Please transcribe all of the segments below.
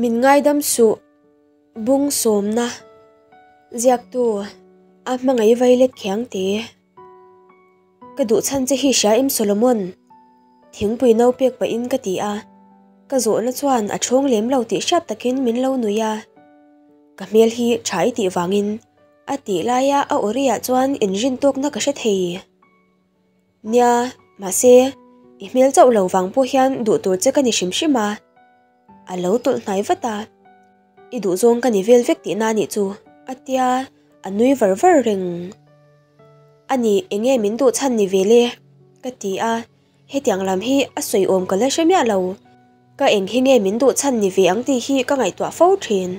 Min ngaidam suh bung sawmna ziaktu a hmangaih vailet khiang te. Ka duh chhan che hi hria em Solomon? Thingpui no pek pahin ka ti a, ka zawhna chuan a chhawng lem lo tih hriat takin min lo nui a. Ka hmel hi tha i tih vangin a tih laia a awriah chuan inrin tawkna ka hre thei. Nia, mahse, i hmel chauh lo vang pawh hian duh tur che ka ni hrim hrim a. A lo tawlh hnai vat a, I duhzawng ka ni vel vek tihna a nih chu, a tia, a nui var var reng. A ni, eng nge min duh chhan ni ve le? Ka ti a, hetiang lam hi a sawi awm ka la hre miah lo. Ka eng hi nge min duh chhan ni ve ang tih hi ka ngaihtuah fo thin.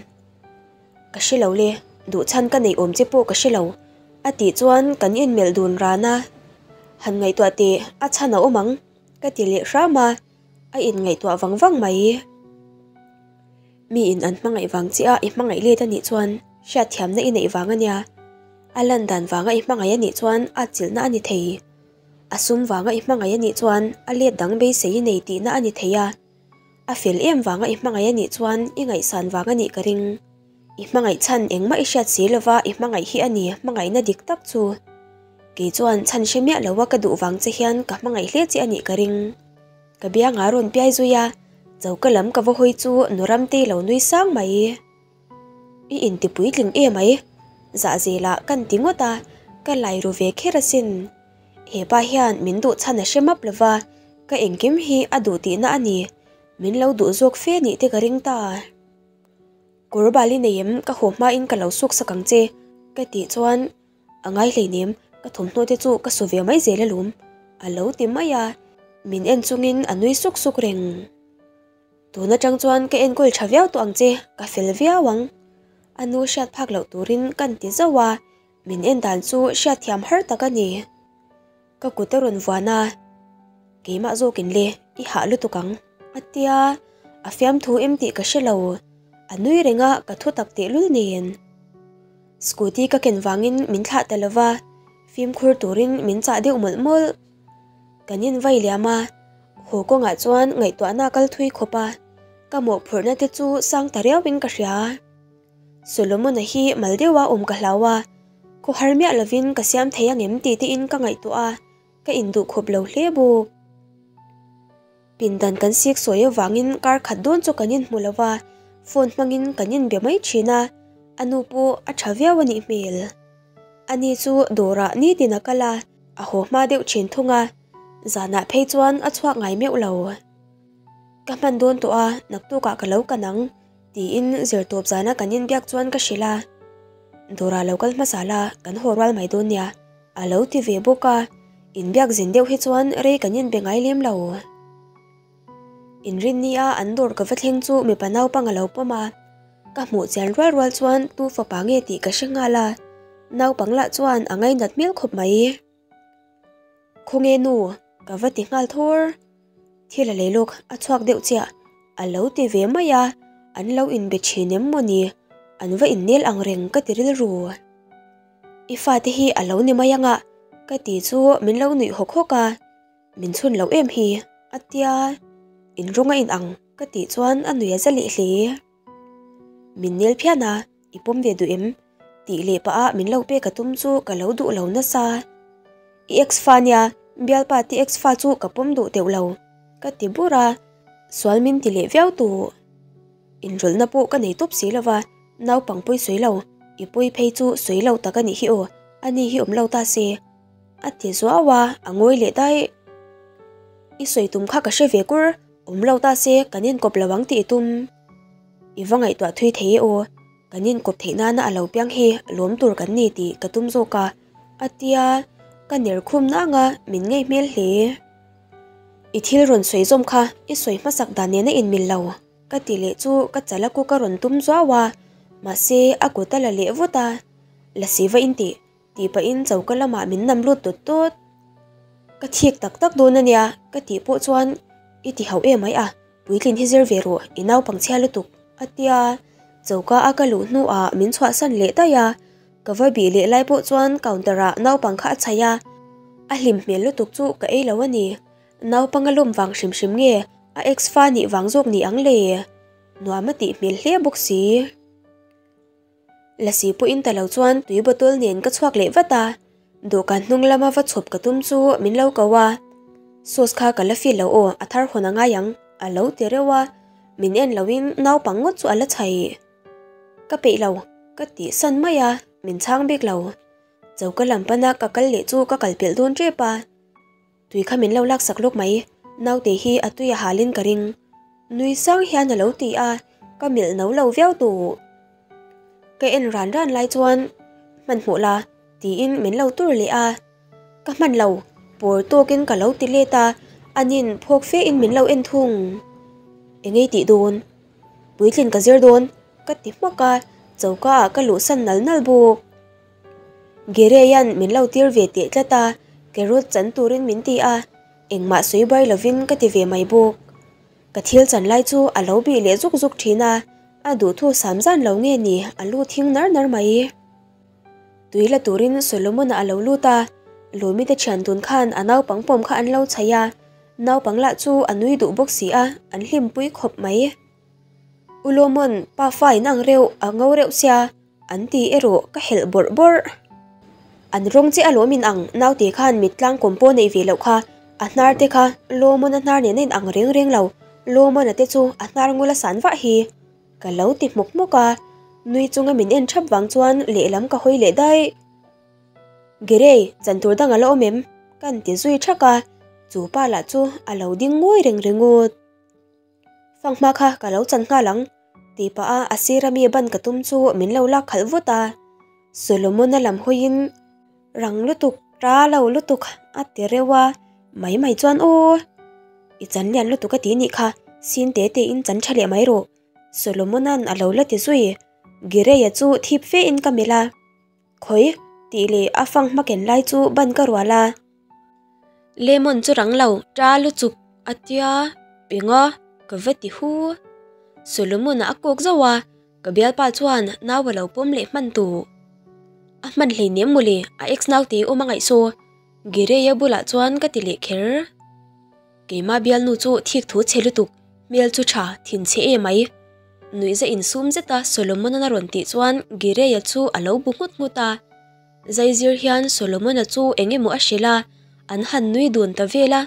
Ka hre lo le, duh chhan ka neih awm che pawh ka hre lo, a tih chuan kan inmelh dun ran a. Han ngaihtuah teh, a chhan a awm ang, ka ti leh hram a, a inngaihtuah vang vang mai. Mi in an hmangaih vang chiah a i hmangaih let a nih chuan hriatthiamna i neih vang a nia. A lan dan vanga i hmangaih a nih chuan a chilhna a ni thei. A sum vanga i hmangaih a nih chuan a let dang beisei i nei tihna a ni thei a. A fel em vanga i hmangaih a nih chuan i ngaihsan vang a nih ka ring. I hmangaih chhan engmah i hriat si lova i hmangaih hi a ni hmangaihna dik tak chu. Kei chuan chhan hre miah loa ka duh vang che hian ka hmangaih hle che a nih ka ring. Ka bianga rawn piai zui a, choka lam ka va hawi chu Nuramtei lo nui sang mai. I inti puitling em ai? Zahzelah kan ti ngawt a, ka lai ru ve kher asin. He pa hian min duh chhan a hre map lova, ka engkim hi a duh tihna a ni. Min lo duh zawk fe nih te ka ring ta. Kawr bali nei em ka haw hmain ka lo suk sak ang che ka tih chuan a ngai hleinem ka thawmhnaw te chu ka su ve mai zel alawm a lo ti mai a, min en chungin a nui suk suk reng. Tun atang chuan ka enkawl tha viau tawh ang che, ka fel viau ang. A nu hriat phak loh turin kan ti zauh a, min en dan chu hriatthiam har tak a ni. Ka kut a rawn vuan a, Keimah zawkin le, i hah lutuk ang, a tia, a fiamthu em tih ka hre lo, a nui reng a ka thu tak tehlul nen. Scooty ka ken vangin min thlah ta lova, fimkhur turin min chah deuh mawlh mawlh. Kan invai liam a, haw kawngah chuan ngaihtuahna a kal thui khawp a, ka mawhphurhna te chu sang ta riauin ka hria. Solomon-a hi mal deuha awm ka hlau a, khawhar miah lovin ka siam thei angem tih tiin ka ngaihtuah a, ka induh khawp lo hle bawk. Pindan kan sik sawi avangin kar khat dawn chu kan inhmu lo va, phone hmangin kan inbe mai thin a, a nu pawh a tha viau a nih hmel. Ani chu dawrah nitin a kal a, a haw hma deuh thin thung a, zanah phei chuan a chhuak ngai meuh lo. Ka hman dawn tawh a, naktukah ka lo kan ang, tiin zirtawp zana kan inbiak chuan ka hrilh a. Dawrah lo kal hmasa la, kan haw rual mai dawn nia, a lo ti ve bawk a, inbiak zin deuh hi chuan rei kan inbe ngai lem lo. Inrinnia an dawr ka va thleng chu mipa naupang a lo pawm a, ka hmuh chian rual rual chuan tu fapa nge tih ka hre nghal a, naupang lah chuan a ngainat hmel khawp mai. Khawnge nu, ka va ti nghal thawr. Thil a lei lawk, a chhuak deuh chiah, a lo ti ve mai a, an lo inbe thin em maw ni, an va innel ang reng ka ti rilru. I fate hi a lo ni mai anga, ka ti chu min lo nuih hawk hawk a. Min chhun loh em hi, a tia, in rawng a in ang ka tih chuan a nui a za leh hle. Min nel phian a, i pawm ve duh em? Tih leh pah a min lo pek a tum chu ka lo duh lo nasa. I ex fa nia, bialpa ti ex fa chu ka pawm duh teuh lo, ka ti bur a, sual min ti leh viau tuh. Inrawlhna pawh ka nei tawp si lova, naupang pawi sawi lo, i pawi phei chu sawi lo tak a nih hi aw, ani hi awm lo ta se. A ti zuau a, a ngawi leh daih. I sawi tum kha ka hre ve kur, awm lo ta se kan inkawp lo ang tih i tum. I va ngaihtuah thui thei e aw, kan inkawp theih nana a lo piang hi lawm tur kan ni tih ka tum zawk a, a tia, ka ner khum nang a, min ngei hmel hle. I thil rawn sawi zawm kha i sawi hmasak dan nen a inmil lo, ka ti leh chu ka chala kuk a rawn tum zuau a, mahse a kut a la leh vut a, Lasi va intih. Tih pahin choka lamah min nam lut tawt tawt. Ka thik tak tak dawn a nia ka tih pawh chuan i ti hauh em mai a, puitlin hi zir ve rawh i naupang chhia lutuk a tia. Choka a ka luh hnuah min chhuahsan leh daih a, ka va bih leh lai pawh chuan counter ah naupang kha a chhaih a, a hlim hmel lutuk chu ka ei lo a ni. Naupang a lawm vang hrim hrim nge a ex fa nih vang zawk ni ang le? Nuam a tih hmel hle bawk si. Lasi pawhin ta lo chuan tui bottle nen ka chhuak leh vat a, dawhkan hnung lama va chhawp ka tum chu min lo ko a, Sauce kha ka la feel lo aw, a thar hawn a ngai ang, a lo ti reuh a, min en loin naupang ngawt chu a la chhaih. Ka peih lo, ka tih san mai a, min chhang bik lo. Choka lam pana ka kal leh chu ka kal pelh dawn tep a. Tui kha min lo laksak lawk mai, naute hi a tui a halin ka ring. Nui sang hian a lo ti a, ka melh no lo viau tawh. Ka en ran ran lai chuan, Hmanhmawh la, tiin min lo tur leh a. Ka hman lo, pawr tawkin ka lo ti let a, anin phawk fe in min lo en thung. Engei tih dawn? Puitlin ka zir dawn, ka ti hmak a, choka ah ka luhsan nal nal bawk. Gereian min lo tir ve teh tlat a, carrot chan turin min ti a, engmah sawi bai lovin ka ti ve mai bawk. Ka thil chan lai chu a lo bih leh zuk zuk thin a, a duhthu sam zan lo nge ni a lu thing nar nar mai. Tui la turin Solomon-a a lo lut a, Lawmi te thian dun khan a naupang pawm kha an lo chhaih a, naupang lah chu a nui duh bawk si a, an hlimpui khawp mai. U Lawmawn, pa fa in ang reuh, a ngo reuh sia. An ti erawh ka helh bawrh bawrh. An rawng che alawm in ang naute khan mit tlang kawm pawh neih ve loh kha, a hnar te kha Lawmawna hnar nen a in ang reng reng lo, Lawmawna te chu a hnar ngul a san vah hi. Ka lo ti hmawk hmawk a, nui chunga min en thap vang chuan lehlam ka hawi leh daih. Gerei, chan tur dang a la awm em? Kan ti zui thak a, chu pa lah chu a lo ding ngawi reng ringawt. Fanghma kha ka lo chan nghal ang, tih pah a a sir ami ban ka tum chu min lo lak khalh vut a. Solomon-a lam hawiin rang lutuk, ta lo lutuk a ti reuh a, mai mai chuan aw, i chan lian lutuk a ti nih kha, sin te te in chan tha leh mai rawh, Solomon-a'n a lo la ti zui. Gireia chu thip fe in ka melh a. Khawi? tih leh a fanghma ken lai chu ban ka rual a. Lemon chu rang lo, ta luchuk a tia penga ka va ti hu. Solomon-a a kawk zauh a, ka bialpa chuan nau a lo pawm leh hman tawh. A hman hleinem mawle, a ex naute awm a ngaihsaw. Gireia bulah chuan ka ti leh kher. Keimah bialnu chu thik thu chhe lutuk, hmel chu tha, thin chhe em mai. Nuihza insum zeta Solomon-a rawn tih chuan Gireia chu a lo bu nghut nghut a. Zaizir hian Solomon-a chu eng emaw a hrilh a, an han nui dun ta vel a,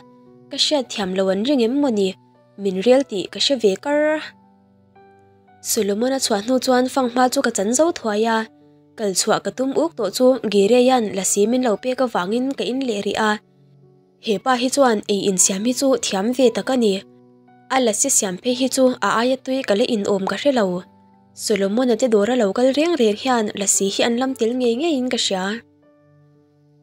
ka hriat thiam lo an ring em mawni, min rel tih ka hre ve kar. Solomon-a chhuah hnu chuan fanghma chu ka chan zo thuai a, kal chhuah ka tum uk tawh chu Gireia'n lasi min lo pek avangin ka in leh rih a. He pa hi chuan ei insiam hi chu thiam ve tak a ni. A lasi siam phei hi chu a aia tui ka la inawm ka hre lo. Solomon-a te dawra lo kal reng reng hian lasi hi an lam tel ngei ngeiin ka hria.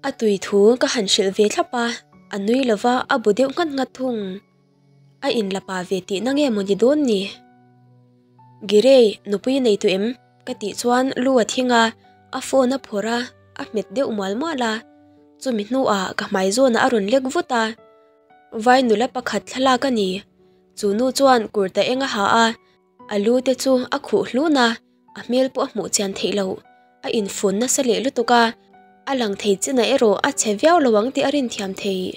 A tui thu ka han hrilh ve thlap a, a nui lova a bu deuh nghat nghat thung. A inla pa ve tihna nge maw ni dawn ni? Girei, nupui nei tu em? Ka tih chuan lu a thing a, a phone a phawrh a, a hmet deuh mual mual a. Chumi hnuah ka hmai zawnah a rawn lek vut a. Vai nula pakhat thlalak a ni. Chu nu chuan kurta eng a ha a, a lu te chu a khuh hlun a, a hmel pawh a hmuh chian theih loh. A infun nasa leh lutuk a, a lang thei chinah erawh a chhe viau lo ang tih a rinthiam theih.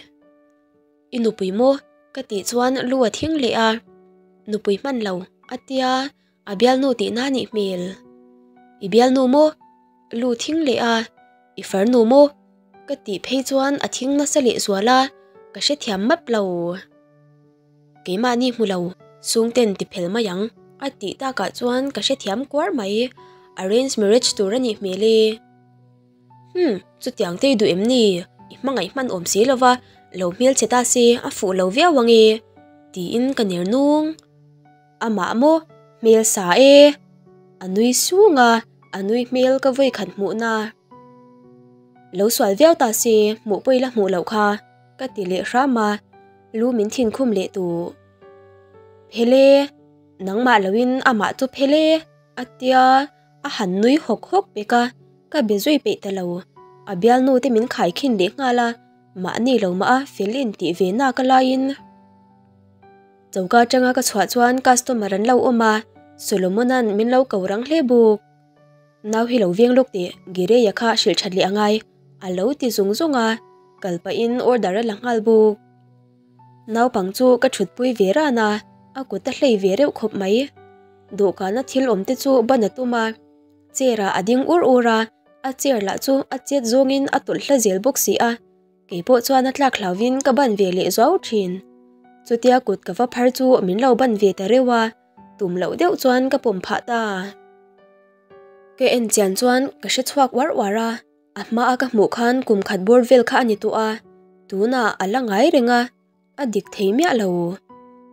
I nupui maw? Ka tih chuan lu a thing leh a, Nupui hman lo, a tia, a bialnu tihna a nih hmel. I bialnu maw? Lu thing leh a, I farnu maw? Ka tih phei chuan a thing nasa leh zual a, ka hrethiam map lo. Keimahni hmu lo, chhungten ti phel mai ang, a tih takah chuan ka hrethiam kuar mai, arrange marriage tur a nih hmel e. Humm, chutiang te i duh em ni? I hmangaih hman awm si lova, lo hmelchhe ta se a fuh lo viau ang e, tiin ka ner nung. Amah maw? Hmel sa e. A nui sung a, a nui hmel ka vawi khat hmuhna. Lo sual viau ta se, hmuh pawh i la hmuh loh kha, ka ti leh hram a, lu min thin khum leh duh. Phele, nangmah loin amah chu phele, a tia. A han nui hawk hawk pek a, ka be zui peih ta lo. A bialnu te min khai khin leh nghal a, mahni lo mah a fel in tih ve nak a laiin. Choka atanga ka chhuah chuan customer an lo awm a, Solomona'n min lo ko rang hle bawk. Nau hi lo veng lawk teh, Gireia kha hrilh that leh a ngai, a lo ti zung zung a, kal pahin order a la nghal bawk. Naupang chu ka thutpui ve ran a, a kut a hlei ve reuh khawp mai. Dawhkana thil awm te chu ban a tum a, chair ah a ding ur ur a, a chair lah chu a chet zawngin a tawlh hla zel bawk si a, kei pawh chuan a tlak hlauvin ka ban ve leh zuau thin. Chutia kut ka va phar chu min lo ban ve ta reuh a, tum loh deuh chuan ka pawm phah ta. Ka en chian chuan ka hre chhuak uar uar a, a hmaa ka hmuh khan kum khat bawr vel kha a ni tawh a, tunah a la ngai reng a, a dik thei miah lo.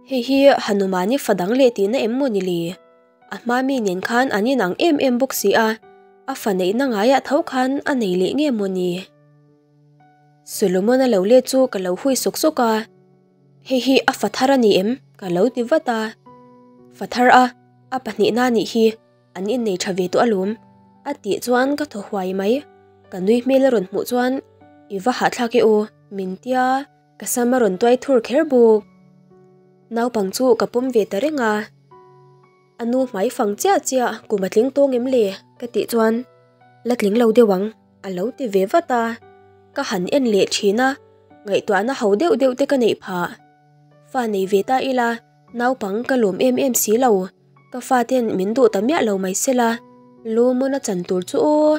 Hei hi Hanumani fa dang leh tihna em maw ni le? A hma mi nen khan an inang em em bawk si a, a fa neihna ngaiah tho khan a nei leh nge maw ni? Solomon-a lo let chu ka lo hui sawk sawk a, Hei hi a fa thar a ni em? ka lo ti vat a. Fa thar a, a pahnihna a nih hi, an innei tha ve tawh alawm, a tih chuan ka thaw huai mai. Ka nui hmel a rawn hmuh chuan, I va hahthlak e aw, min tia, ka sam a rawn tuai thur kher bawk. Naupang chu ka pawm ve ta reng a. A nu hmai fang chiah chiah kum a tling tawng em le? ka tih chuan, La tling lo deuh ang, a lo ti ve vat a. Ka han en leh thin a, ngaihtuahna ho deuh deuh te ka neih phah. Fa nei ve ta ila, naupang ka lawm em em si lo. Ka fa ten min duh ta miah lo mai sela, Lawmawna chan tur chu aw.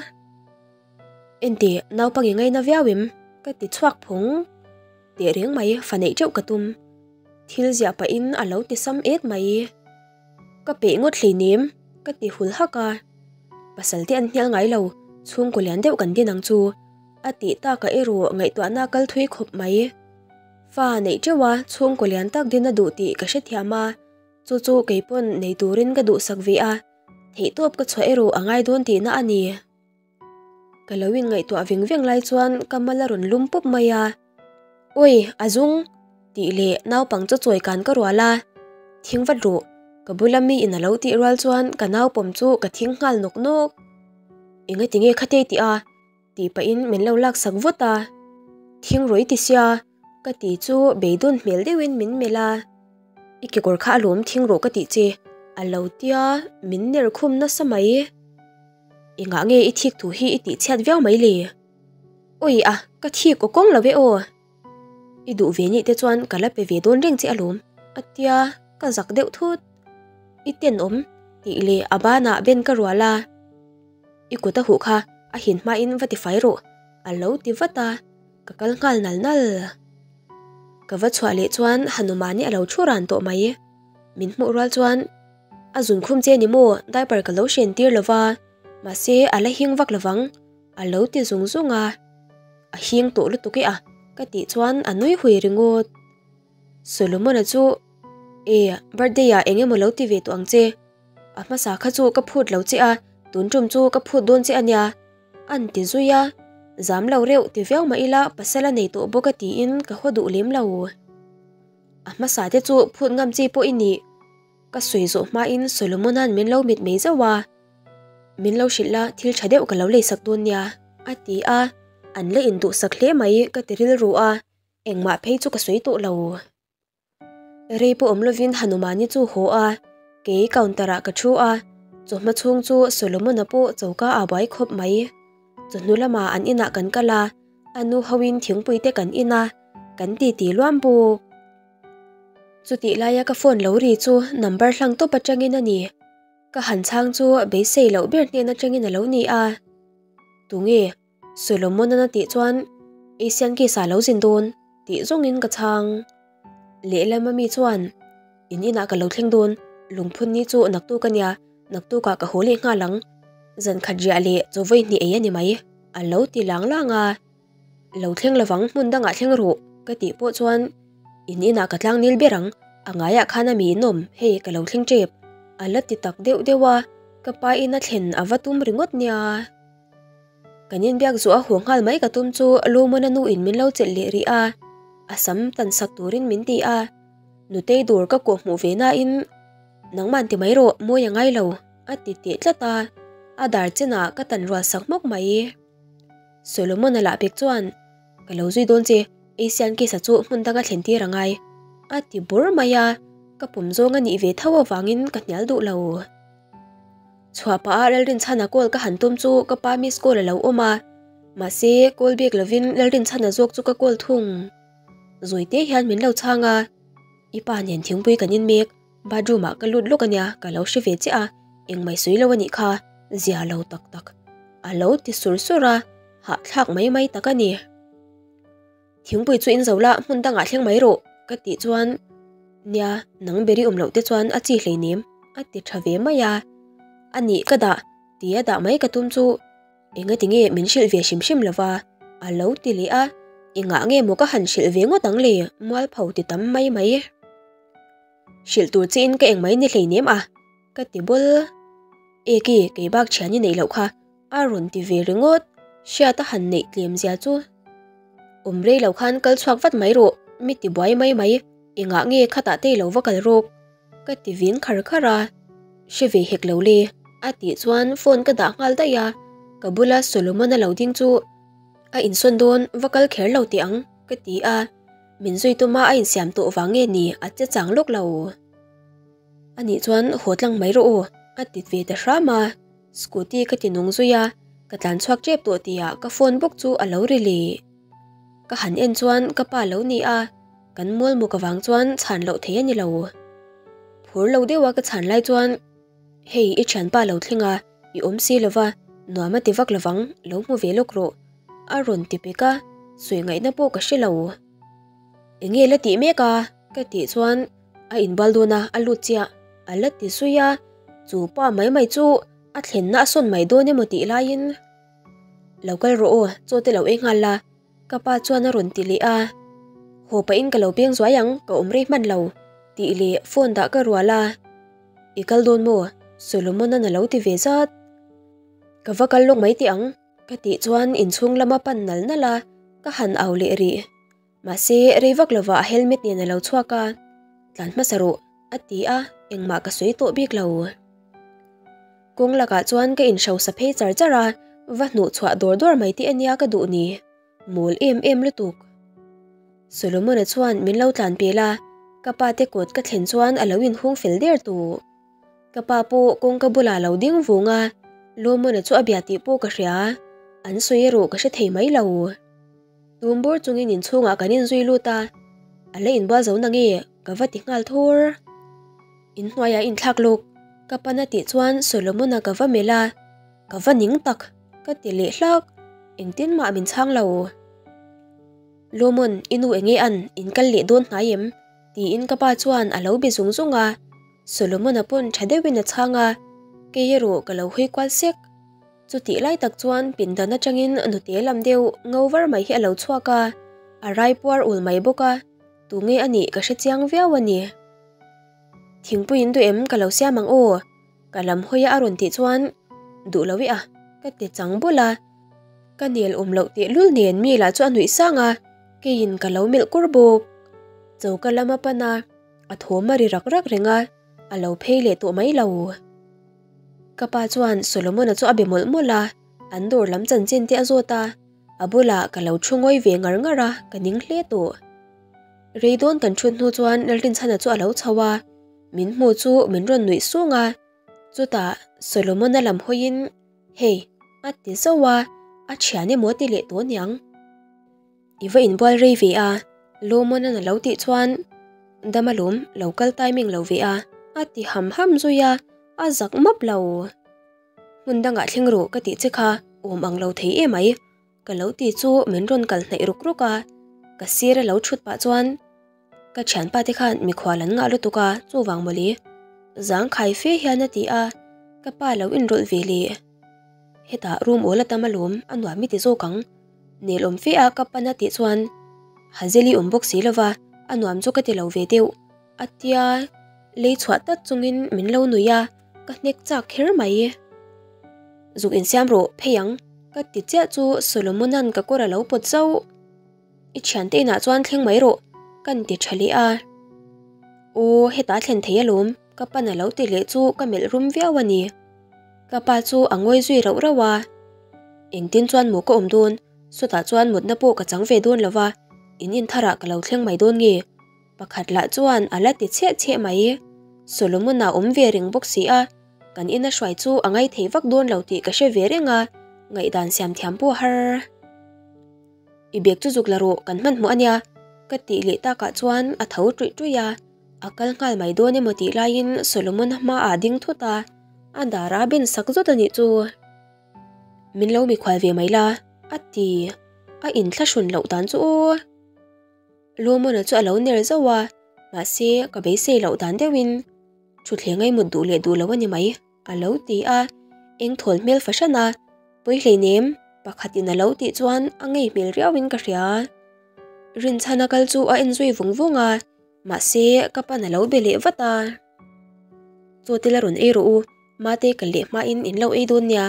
Enteh, naupang i ngaina viau em? ka ti chhuak phawng. Teh reng mai, fa neih teuh ka tum. Thil ziah pahin a lo ti sam et mai. Ka peih ngawt hleinem, ka ti hul hak a. Pasal te an hnial ngai lo, chhungkaw lian deuh kan din ang chu. A tih takah erawh ngaihtuahna kal thui khawp mai. Fa neih teuh a, chhungkaw lian tak din a duh tih ka hrethiam a, chu chu kei pawn nei turin ka duhsak ve a, theihtawp ka chhuah erawh a ngai dawn tihna a ni. Ka lo inngaihtuah veng veng lai chuan ka mal a rawn lum pup mai a, Awi, a zung! tih leh naupang chu chawi kan ka rual a, Thing vat rawh, ka bula miin a lo tih rual chuan ka naupawm chu ka thing nghal nawk nawk. Engati nge kha te tih a? tih pahin min lo laksak vut a, Thing rawih ti sia, ka ti chu beidawn hmel deuhin min melh a, I kekawr kha a lawm thing rawh ka tih che, a lo tia min ner khum nasa mai. Engah nge i thik thu hi i tih chhiat viau mai le? Awi a, ka thik aw kawng lo e aw. I duh ve nih te chuan ka la pe ve dawn reng che alawm, a tia ka zak deuh thut. I tenawm tih leh a banah ben ka rual a. I kut a huh kha a hin hmain va ti fai rawh, a lo ti vat a, ka kal nghal nal nal. Ka va chhuah leh chuan Hanumani a lo thu ran tawh mai. Min hmuh rual chuan A zun khum che ni maw, diaper ka lo hren tir lova, mahse a la hing vak lovang, a lo ti zung zung a. A hing tawh lutuk e a, ka tih chuan a nui hui ringawt. Solomon-a chu, E, birthday ah eng emaw lo ti ve tawh ang che. A hmasa kha chu ka phut lo che a, tun tum chu ka phut dawn che a nia, an ti zui a. Zam lo reuh ti viau mah ila pasal a nei tawh bawk a tiin ka haw duh lem lo. A hmasa te chu phut ngam chi pawh i nih. Ka sawi zawh hmain Solomona'n min lo mit mai zauh a, Min lo hrilh la, thil tha deuh ka lo leisak dawn nia, a ti a, an la induhsak hle mai ka ti rilru a, engmah phei chu ka sawi tawh lo. Rei pawh awm lovin Hanumani chu haw a, kei counter ah ka thu a, chawhma chhung chu Solomona pawh choka ah buai khawp mai. Chawhnu lamah an inah kan kal a, a nu hoin thingpui te kan in a, kan titi luam bawk. Chutih laia ka phone lo ri chu number hlang tawp atangin a ni. Ka han chhang chu beisei loh ber hnen atangin a lo ni a. Tunge? Solomon-an a tih chuan Asian Kiss ah lo zin dawn tih zawngin ka chhang. Lehlam ami chuan In inah ka lo thleng dawn, lungphun ni chu naktuk a nia, naktukah ka haw leh nghal ang. Zan khat riah leh chaw vawi hnih ei a ni mai, a lo ti lang lang a. Lo thleng lovang hmun dangah thleng rawh ka tih pawh chuan in inah ka tlang nil ber ang, a ngaiah khan a mi in awm hei ka lo thleng tep a la ti tak deuh deuh a, ka pa in a thlen a va tum ringawt nia. Kan inbiak zuah a haw nghal mai ka tum chu Lumona nu in min lo chelh leh rih a, a sam tan sak turin min ti a, nutei dawr ka kawh hmuh ve nain nangman ti mai rawh mawi a ngai lo a ti teh tlat a, a dar chenah ka tan rual sak hmawk mai. Solomon-a lah pek chuan, Ka lo zui dawn che, Asian Kiss-a chu hmun danga thlen tir a ngai, a ti bur mai a, ka pawm zawng a nih ve tho avangin ka hnial duh lo. Chhuah pah a Lalrinchhana call ka han tum chu ka pa miss call a lo awm a, mahse call bik lovin Lalrinchhana zawk chu ka call thung. Zawite hian min lo chhang a, I pa nen thingpui kan in mek. Bathroom ah ka lut lawk ania ka lo hre ve chiah a, engmah i sawi lo anih kha, zia lo tak tak. A lo ti sur sur a, hahthlak mai mai tak a ni. Thingpui chu in zo la hmun dangah thleng mai rawh ka tih chuan nia nang beri awm loh te chuan a chi hleinem a ti tha ve mai a, a nih ka dah ti a dah mai ka tum chu enga tinge min hrilh ve hrim hrim lova a lo ti leh a, engah nge maw ka han hrilh ve ngawt ang le mualpho ti tam mai mai. Hrilh tur che in ka eng mai ni hleinem a ka ti bawl. Eki kei bak thian i neih loh kha a rawn ti ve ringawt, hriat a han neih tlem zia chu. Awm rei lo khan kal chhuak vat mai rawh, mi ti buai mai mai, engah nge khatah te i lo va kal rawk? Ka ti vin khar khar a, hre ve hek lo le, a tih chuan phone ka dah nghal daih a, ka bula Solomon-a lo ding chu a insawn dawn va kal kher lo teh ang ka ti a, min zui tuma a insiam tawh vang nge ni a che chang lawk lo. Anih chuan haw tlang mai rawh aw, a ti ve ta hram a. Scooty ka ti nung zui a, ka tlan chhuak tep tawh tihah ka phone bawk chu a lo ri leh. Ka han en chuan ka pa lo ni a, kan mual muk avang chuan chhan loh thei a ni lo. Phur lo deuha ka chhan lai chuan, Hei i thianpa lo thleng a, i awm si lova, nuam a ti vak lovang, lo hmu ve lawk rawh, a rawn ti pek a, sawi ngaihna pawh ka hre lo. Enge la tih mek a? ka tih chuan a inbal dawn a, a lut chiah a la ti zui a, chu pa mai mai chu a thlenna a sawn mai dawn emaw tih laiin Lo kal rawh aw, chaw te lo ei nghal la, ka pa chuan a rawn ti leh a, Haw pahin ka lo peng zuai ang, ka awm rei hman lo tih leh phone dah ka rual a, I kal dawn maw? Solomon-a'n a lo ti ve zat. Ka va kal lawk mai teh ang, ka tih chuan inchhung lama pan nal nal a, ka han au leh rih. Mahse, rei vak lovah a helmet nen a lo chhuak a, Tlan hmasa rawh, a ti a, engmah ka sawi tawh bik lo. Kawng lakah chuan ka inhrosa phei char char a, va hnuh chhuah dawr dawr mai tih ania ka duh ni. Mawl em em lutuk. Solomon-a chuan min lo tlan pel a, ka pa te kawt ka thlen chuan a lo inhung fel der tawh. Ka pa pawh kawngka bulah lo ding vung a, Lawmawna chu a bia tih pawh ka hria, an sawi erawh ka hre thei mai lo. Tum bur chungin inchhungah kan inzui lut a, a la inbual zo na nge ka va ti nghal thur. Inhnuaiah inthlak lawk ka pan a tih chuan Solomon-a ka va melh a, ka va ning tak ka ti leh hlak, engtin mah min chhang lo. Lawmon, i nu enge an in kal leh dawn hnai em? tiin ka pa chuan a lo be zung zung a, Solomon-a pawn tha deuhin a chhang a, kei erawh ka lo hawi kual sek. Chutih lai tak chuan pindan atangin nute lam deuh ngo var mai hi a lo chhuak a, a rai puar ul mai bawk a, tunge a nih ka hre chiang viau a ni. Thingpui in duh em ka lo siam ang aw, ka lam hawi a a rawn tih chuan duh lo i a, ka ti chang bawlh a, ka nel awm loh tehlul nen mi lah chu a nuih sang a, keiin ka lo melh kur bawk. Choka lam a pan a, a thawm a ri rak rak reng a, a lo phei leh tawh mai lo. Ka pa chuan Solomon-a chu a be mawlh mawlh a, an dawr lam chanchin te a zawt a, a bulah ka lo thu ngawi ve ngar ngar a, ka ning hle tawh. Rei dawn kan thut hnu chuan Lalrinchhana chu a lo chho a, min hmu chu min rawn nuih sung a, chutah Solomon-a lam hawiin Hei, a ti zauh a, a thian emaw ti leh tawh aniang. I va inbual rei ve a, Lawmawna'n a lo tih chuan Dam alawm, lo kal timing lo ve a, a ti ham ham zui a, a zak map lo. Hmun dangah thleng rawh ka tih che kha awm ang lo thei em ai, ka lo ti chu min rawn kal hnaih ruk ruk a, ka sir a lo thut pah chuan ka thianpa te khan mikhual an ngah lutuk a, chuvang mawle. Zangkhai fe hian a ti a, ka pa lo inrawlh ve leh. Hetah room awl a tam alawm, a nuam i ti zawk ang. Nelawm fe a ka pan a tih chuan Hazeli awm bawk si lova a nuam chu ka ti lo ve deuh a tia lei chhuah tat chungin min lo nui a ka hnek chak kher mai. Zuk insiam rawh phei ang ka ti chiah chu Solomona'n ka kawr a lo pawt zauh. I thiante inah chuan thleng mai rawh kan ti tha leh a. Aw hetah thlen thei alawm ka pan a lo ti leh chu ka melh rum viau a ni. Ka pa chu a ngawi zui rauh rauh a, Engtin chuan maw ka awm dawn, sawtah chuan mutna pawh ka chang ve dawn lo va, in intharah ka lo thleng mai dawn nge? Pakhat lah chuan a la ti chhiah chhiah mai. Solomon-a awm ve reng bawk si a, kan ina hruai chu a ngai thei vak dawn lo tih ka hre ve reng a, ngaihdan siam thiam pawh a har. I bag chu zuk la rawh, kan hmanhmawh a nia, ka tih leh takah chuan a tho ṭuih ṭuih a. A kal nghal mai dawn emaw tih laiin Solomon-a hmaah a ding thut a, a dar a ben sak zawt a nih chu. Min lo mikhual ve mai la, a ti. A inthlahrun loh dan chu aw. Lawmawna chu a lo ner zauh a, mahse ka beisei loh dan deuhin thutthleng a i mut duh leh duh lo a ni mai, a lo ti a. Eng thawl hmel fahran a, pawi hleinem, pakhatin a lo tih chuan a ngei hmel riauin ka hria. Rinchhana kal chu a en zui vung vung a, mahse ka pan a lo be leh vat a. Chaw te la rawn ei rawh u, mate kal leh hmain in lo ei dawn nia,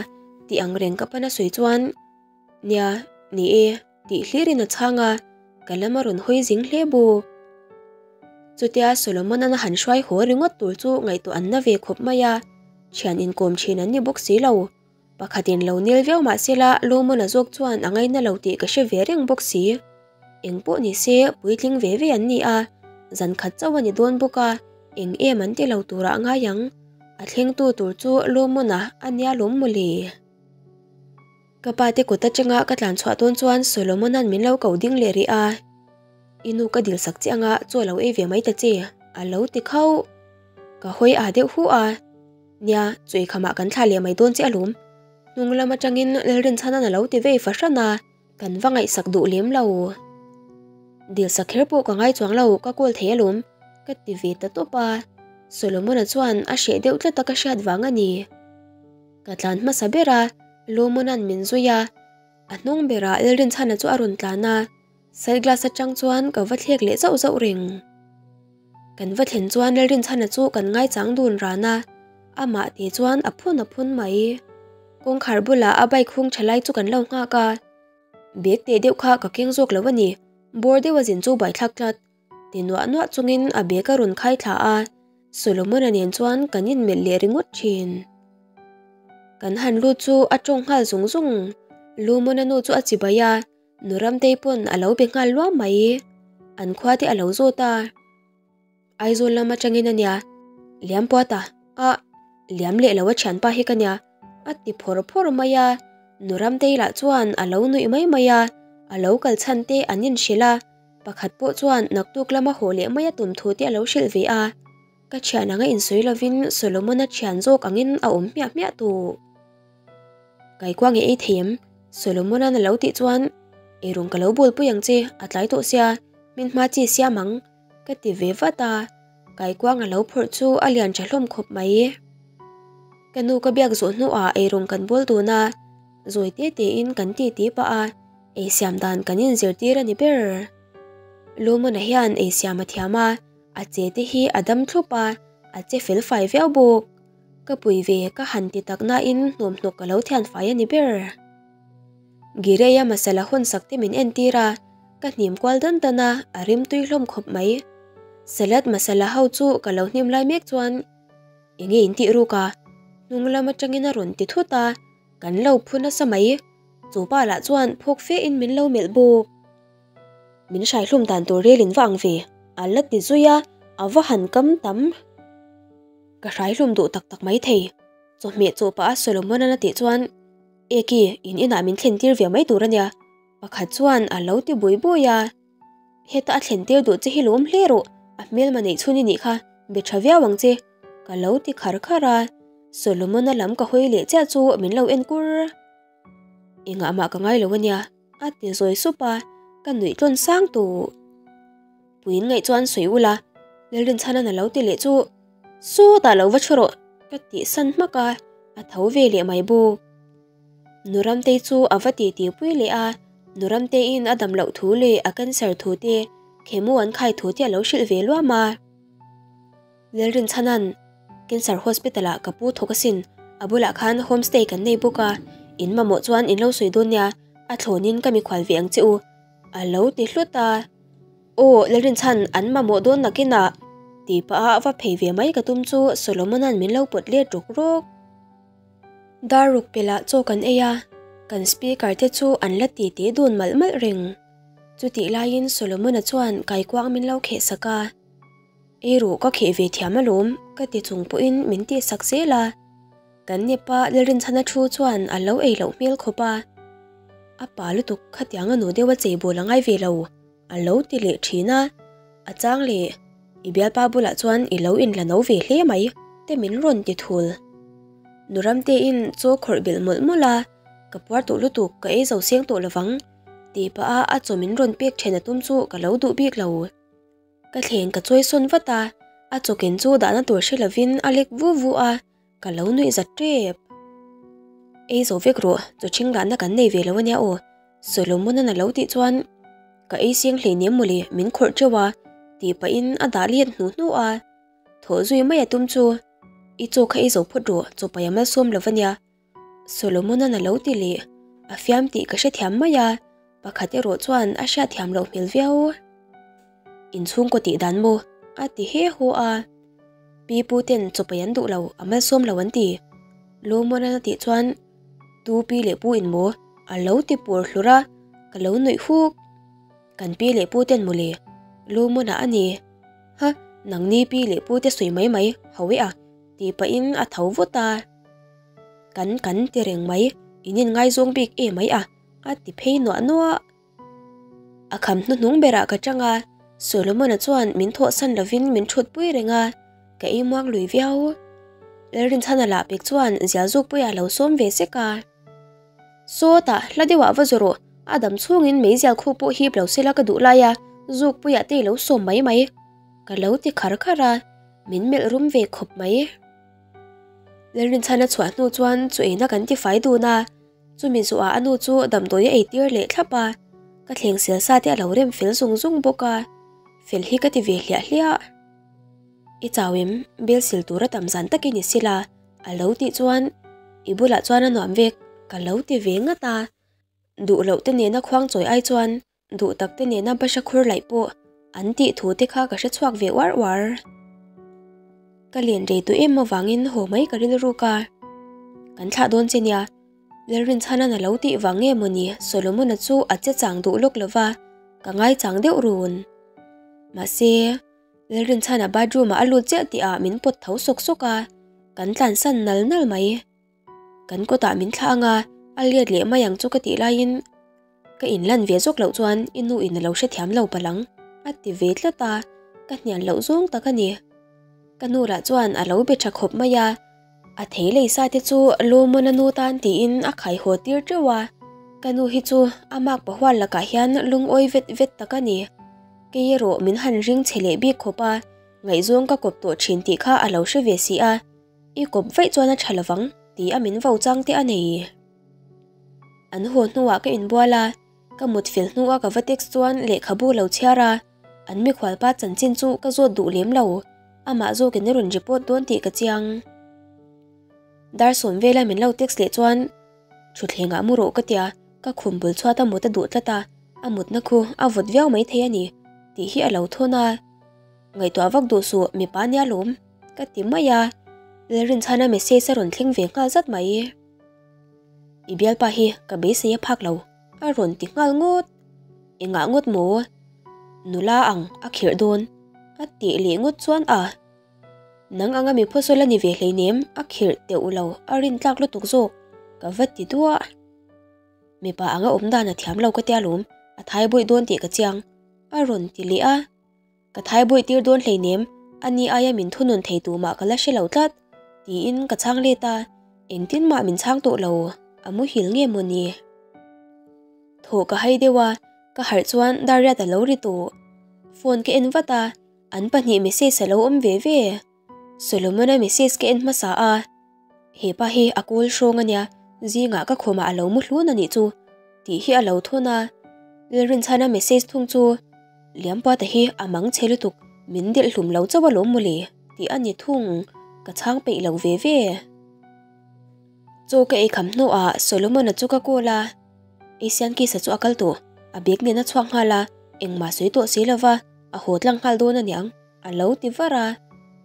tih ang reng ka pan a sawi chuan, Nia, ni e, tih hlirin a chhang a, ka lam a rawn hawi zing hle bawk. Chutia Solomon-an a han hruai haw ringawt tur chu ngaihtuah an na ve khawp mai a, thian inkawm thin an ni bawk si lo. Pakhatin lo nel viau mah sela Lawmawna zawk chuan a ngaina lo tih ka hre ve reng bawk si. Eng pawh ni se puitling ve ve an ni a, zan khat chauh a ni dawn bawk a, eng em an ti lo turah a ngai ang. A thlengtu tur chu Lawmawna a nia lawm mawle. Ka pa te kut atanga ka tlan chhuah dawn chuan Solomona'n min lo ko ding leh rih a, I nu ka dil sak che anga chaw lo ei ve mai ta che, a lo ti khauh. Ka hawi ah deuh hu a, Nia, chu eikhamah kan thlah leh mai dawn che alawm. Hnung lam atangin Lalrinchhana'n a lo ti vei fahran a, kan va ngaihsak duh lem lo. Dil sak kher pawh ka ngai chuang lo, ka call thei alawm, ka ti ve ta tawp a. Solomona chuan a hreh deuh tlat a ka hriat vang a ni. Ka tlan hmasa ber a, Lomona'n min zui a, a hnung berah Lalrinchhana chu a rawn tlan a, side glass atang chuan ka va thlek leh zauh zauh reng. Kan va thlen chuan Lalrinchhana chu kan ngaichang dun ran a, amah tih chuan a phun a phun mai. Kawngkhar bulah a bike hung tha lai chu kan lo nghak a, bag teh deuh kha ka keng zawk lo a ni, bawr deuh a zin chu buaithlak tlat. Ti nuah nuah chungin a bag a rawn khai thla a, Solomon-a nen chuan kan inmelh leh ringawt thin. Kan han lut chu a tawng nghal zung zung. Lumon-a nu chu a chibai a, nu Ramtei pawn a lo be nghal luam mai. An khua te a lo zawt a. Aizawl lam atangin a nia, Liampuata, ah, Liam leh lo a thianpa hi ka nia, a ti phawr phawr mai a. Nu Ramtei lah chuan a lo nuih mai mai a, a lo kal chhan te an inhrilh a. Pakhat pawh chuan naktuk lama haw leh mai a tum thu te a lo hrilh ve a, ka thian anga insawi lovin Solomon-a thian zawk angin a awm hmiah hmiah tawh. Kaikuang i ei thei em? Solomon-a'n a lo tih chuan, Eirawng ka lo bawlpui ang che, a tlai tawh sia, min hma chi siam ang, ka ti ve vat a, kaikuang a lo phawrh chu a lian tha hlawm khawp mai. Ka nu ka biak zawh hnuah eirawng kan bawl dun a, zawi te tein kan ti ti pah a, Ei siam dan kan inzirtir a ni ber. Lumuna hian ei siam a thiam a, a che te hi a dam thlup a, a che fel fai viau bawk. Ka pui ve ka han ti tak nain hnawmhnawk ka lo thian fai a ni ber. Gireia masala hawn sak te min entir a, ka hnim kual dan dan a, a rim tui hlawm khawp mai. Salad masala ho chu ka lo hnim lai mek chuan enge in tih ruk a, hnung lam atangin a rawn ti thut a, kan lo phu nasa mai. Chu pa lah chuan phawk fe in min lo melh bawk. Min hrai hlum dan tur rel in va ang ve, a la ti zui a, a va han kam tam. Ka hrai hlum duh tak tak mai thei. Chawhmeh chaw pah a Solomon-an a tih chuan, Eki, in inah min thlen tir ve mai tur a nia, pakhat chuan a lo ti bui bui a. Heta a thlen tir duh che hi lawm hle rawh, a hmelma neih chhun i nih kha, be tha viau ang che, ka lo ti khar khar a. Solomon-a lam ka hawi leh chiah chu min lo en kur. Engah mah ka ngai lo a nia, a ti zawi sup a, ka nuih tlawn sang tawh. Puiin ngaih chuan sawi ula, Lalrinchhana'n a lo ti leh chu, Sawtah lo va thu rawh, ka tih san hmak a, a tho ve leh mai bawk. Nu Ramtei chu a va titi pui leh a, Nu Ramteiin a dam loh thu leh a cancer thu te, chemo an khai thu te a lo hrilh ve luam a. Lalrinchhana'n Cancer Hospital ah ka pu thawk asin, a bulah khan homestay kan nei bawk a, in mamawh chuan in lo sawi dawn nia, a thlawnin ka mikhual ve ang che u, a lo ti hlut a. Aw, Lalrinchhan, an mamawh dawn nakinah, tih pah a va phei ve mai ka tum chu Solomona'n min lo pawt let rawk rawk. Dar ruk pelh ah chaw kan ei a, kan speaker te chu an la ti ti dun malh malh reng. Chutih laiin Solomona chuan kaikuang min lo kheh sak a. Ei ruh ka kheh ve thiam alawm ka ti chung pawhin min tih sak zel a, kan nipa Lalrinchhana thu chuan a lo ei loh hmel khawp a, a pa lutuk khatiang a nu deuh a chei bawl a ngai ve lo a lo ti leh thin a, a chang leh. I bialpa bulah chuan i lo inla no ve hle mai te min rawn ti thul. Nu Ramtein chaw khawrh belh mawlh mawlh a, Ka puar tawh lutuk, ka ei zo seng tawh lovang tih pah a a chaw min rawn pek then a tum chu ka lo duh bik lo. Ka thleng ka chawi sawn vat a, a chaw ken chu dahna tur hre lovin a lek vu vu a, ka lo nuih zat tep. Ei zo vek rawh, chaw ṭhing dahna kan nei ve lo ania aw, Solomon-an a lo tih chuan ka ei seng hleinem mawle min khawrh teuh a tih pahin a dah let hnu hnu a. Thawh zui mai a tum chu i chaw kha ei zo phawt rawh, chaw paih a malsawm lo ania. Solomon-an a lo ti leh, a fiam tih ka hrethiam mai a, pakhat erawh chuan a hriatthiam loh hmel viau. Inchhungkaw tih dan maw? a ti he haw a. Pi pu ten chaw paih an duh lo, a malsawm lo an ti. Lawmawnan a tih chuan Tu pi leh pu in maw? a lo ti pur hlur a, ka lo nuih huk. Kan pi leh pu ten mawle, Lawmawna a ni. Ha, nangni pi leh pu te sawi mai mai, ho e a, tih pahin a tho vut a. Kan kan ti reng mai, in in ngaizawng bik e mai a, a ti phei nuah nuah. A kham hnuhnung berah ka chang a, Solomon-a chuan min thawhsan lovin min thutpui reng a, ka ei muang lui viau. Lalrinchhana lah pek chuan zialzukpuia lo sawm ve sek a. Sawtah, hla deuhah va zu rawh, a dam chhungin meizial khu pawh hip lo sela ka duh lai a, zukpuia te i lo sawm mai mai, ka lo ti khar khar a, min melh rum ve khawp mai. Lalrinchhana chhuah hnu chuan chu eina kan ti fai dun a, chumi zuah a nu chu damdawi a eitir leh thlap a, ka thleng sel sa te a lo rem fel zung zung bawk a, fel hi ka ti ve hliah hliah. I chau em, bel sil tura tam zan takin i sil a, a lo tih chuan i bulah chuan a nuam vek ka lo ti ve ngat a, duh loh te nena khuang chawi ai chuan Duh tak te nena bahra khur laih pawh an tih thu te kha ka hre chhuak ve uar uar. Ka len rei duh em avangin haw mai ka rilruk a. Kan thlah dawn che nia, Lalrinchhanan a lo tih vang nge mawni Solomon-a chu a che chang duh lawk lova, ka ngai chang deuh run. Mahse, Lalrinchhana bathroom-ah a lut chiah tihah min pawt tho sawk sawk a, kan tlansan nal nal mai. Kan kawtah min thlah anga a let leh mai ang chu ka tih laiin ka inlan ve zawk loh chuan i nu in a lo hrethiam lo palh ang a ti ve tlat a, ka hnial loh zawng tak a ni. Ka nu lah chuan a lo be tha khawp mai a, a thei lei sa te chu Lawmawna nu tan tiin a khai haw tir teuh a, ka nu hi chu a mak pahual lakah hian lungawi vet vet tak a ni. Kei erawh min han ring che leh bik khawp a, ngaihzawng ka kawp tawh thin tih kha a lo hre ve si a. I kawp vaih chuan a tha lovang ti a min vo chang te a nei. An haw hnuah ka inbual a, ka mut fel hnua ka va text chuan lehkhabu lo chhiar a, an mikhualpa chanchin chu ka zawt duh lem lo, amah zawkin a rawn report dawn tih ka chiang. Dar sawm vela min lo text leh chuan thutthlengah mu rawh ka tia, ka khum bul chhuat a mut a duh tlat a, a mutna khu a vawt viau maithei a ni tih hi a lo thawn a. Ngaihtuah vak duh suh mipa nia lawm ka ti mai a, Lalrinchhana message a rawn thleng ve nghal zat mai. I bialpa hi ka beisei a phak lo a rawn ti nghal ngawt. Engah ngawt maw? Nula ang a khirh dawn a tih leh ngawt chuan a. Nang anga mi phawsawl a ni ve hleinem a khirh teuh lo a rintlak lutuk zawk ka va ti duah. Mipa anga awm dan a thiam lo ka tia lawm a thai bawih dawn tih ka chiang a rawn ti leh a. Ka thai bawih tir dawn hleinem, a ni aia min thunun thei tu mah ka la hre lo tlat, tiin ka chhang let a, engtin mah min chhang tawh lo, a muhil nge maw ni? Thaw ka hai deuh a, ka harh chuan Dariat a lo ri tawh. Phone ka en vat a, an pahnih message a lo awm ve ve. Solomon-a message ka en hmasa a, He pa hi a kawl hrawng a nia, zingah ka khawmah a lo mu hlun a nih chu, tih hi a lo thawn a. Lalrinchhana message thung chu, Liampuata hi a mang chhe lutuk, min delh hlum lo chauh alawm mawle, tih a ni thung, ka chhang peih lo ve ve. Chaw ka ei kham hnuah Solomon-a chu ka call a, Asian Kiss-a chu a kal tawh, a bag nen a chhuak nghal a, engmah sawi tawh si lova, a haw tlang nghal dawn a niang. A lo ti var a,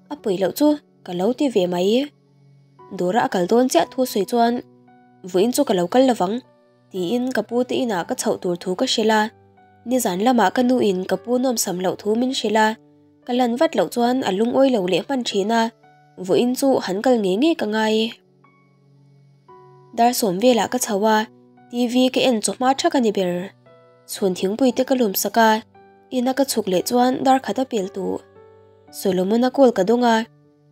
a pawi loh chu ka lo ti ve mai. Dawra a kal dawn chiah thu sawi chuan vawiin chu ka lo kal lovang tiin ka pu te inah ka chhoh tur thu ka hrilh a. Nizan lamah ka nuin ka pu nawmsam loh thu min hrilh a, ka lan vat loh chuan a lungawi lo leh hman thin a, vawiin chu han kal ngei ngei ka ngai. Dar sawm velah ka chho a, TV ka en chawhma thak a ni ber. Chhun thingpui te ka lum sak a, ina ka chhuk leh chuan dar khat a pel tuh. Solomon-a call ka dawng a,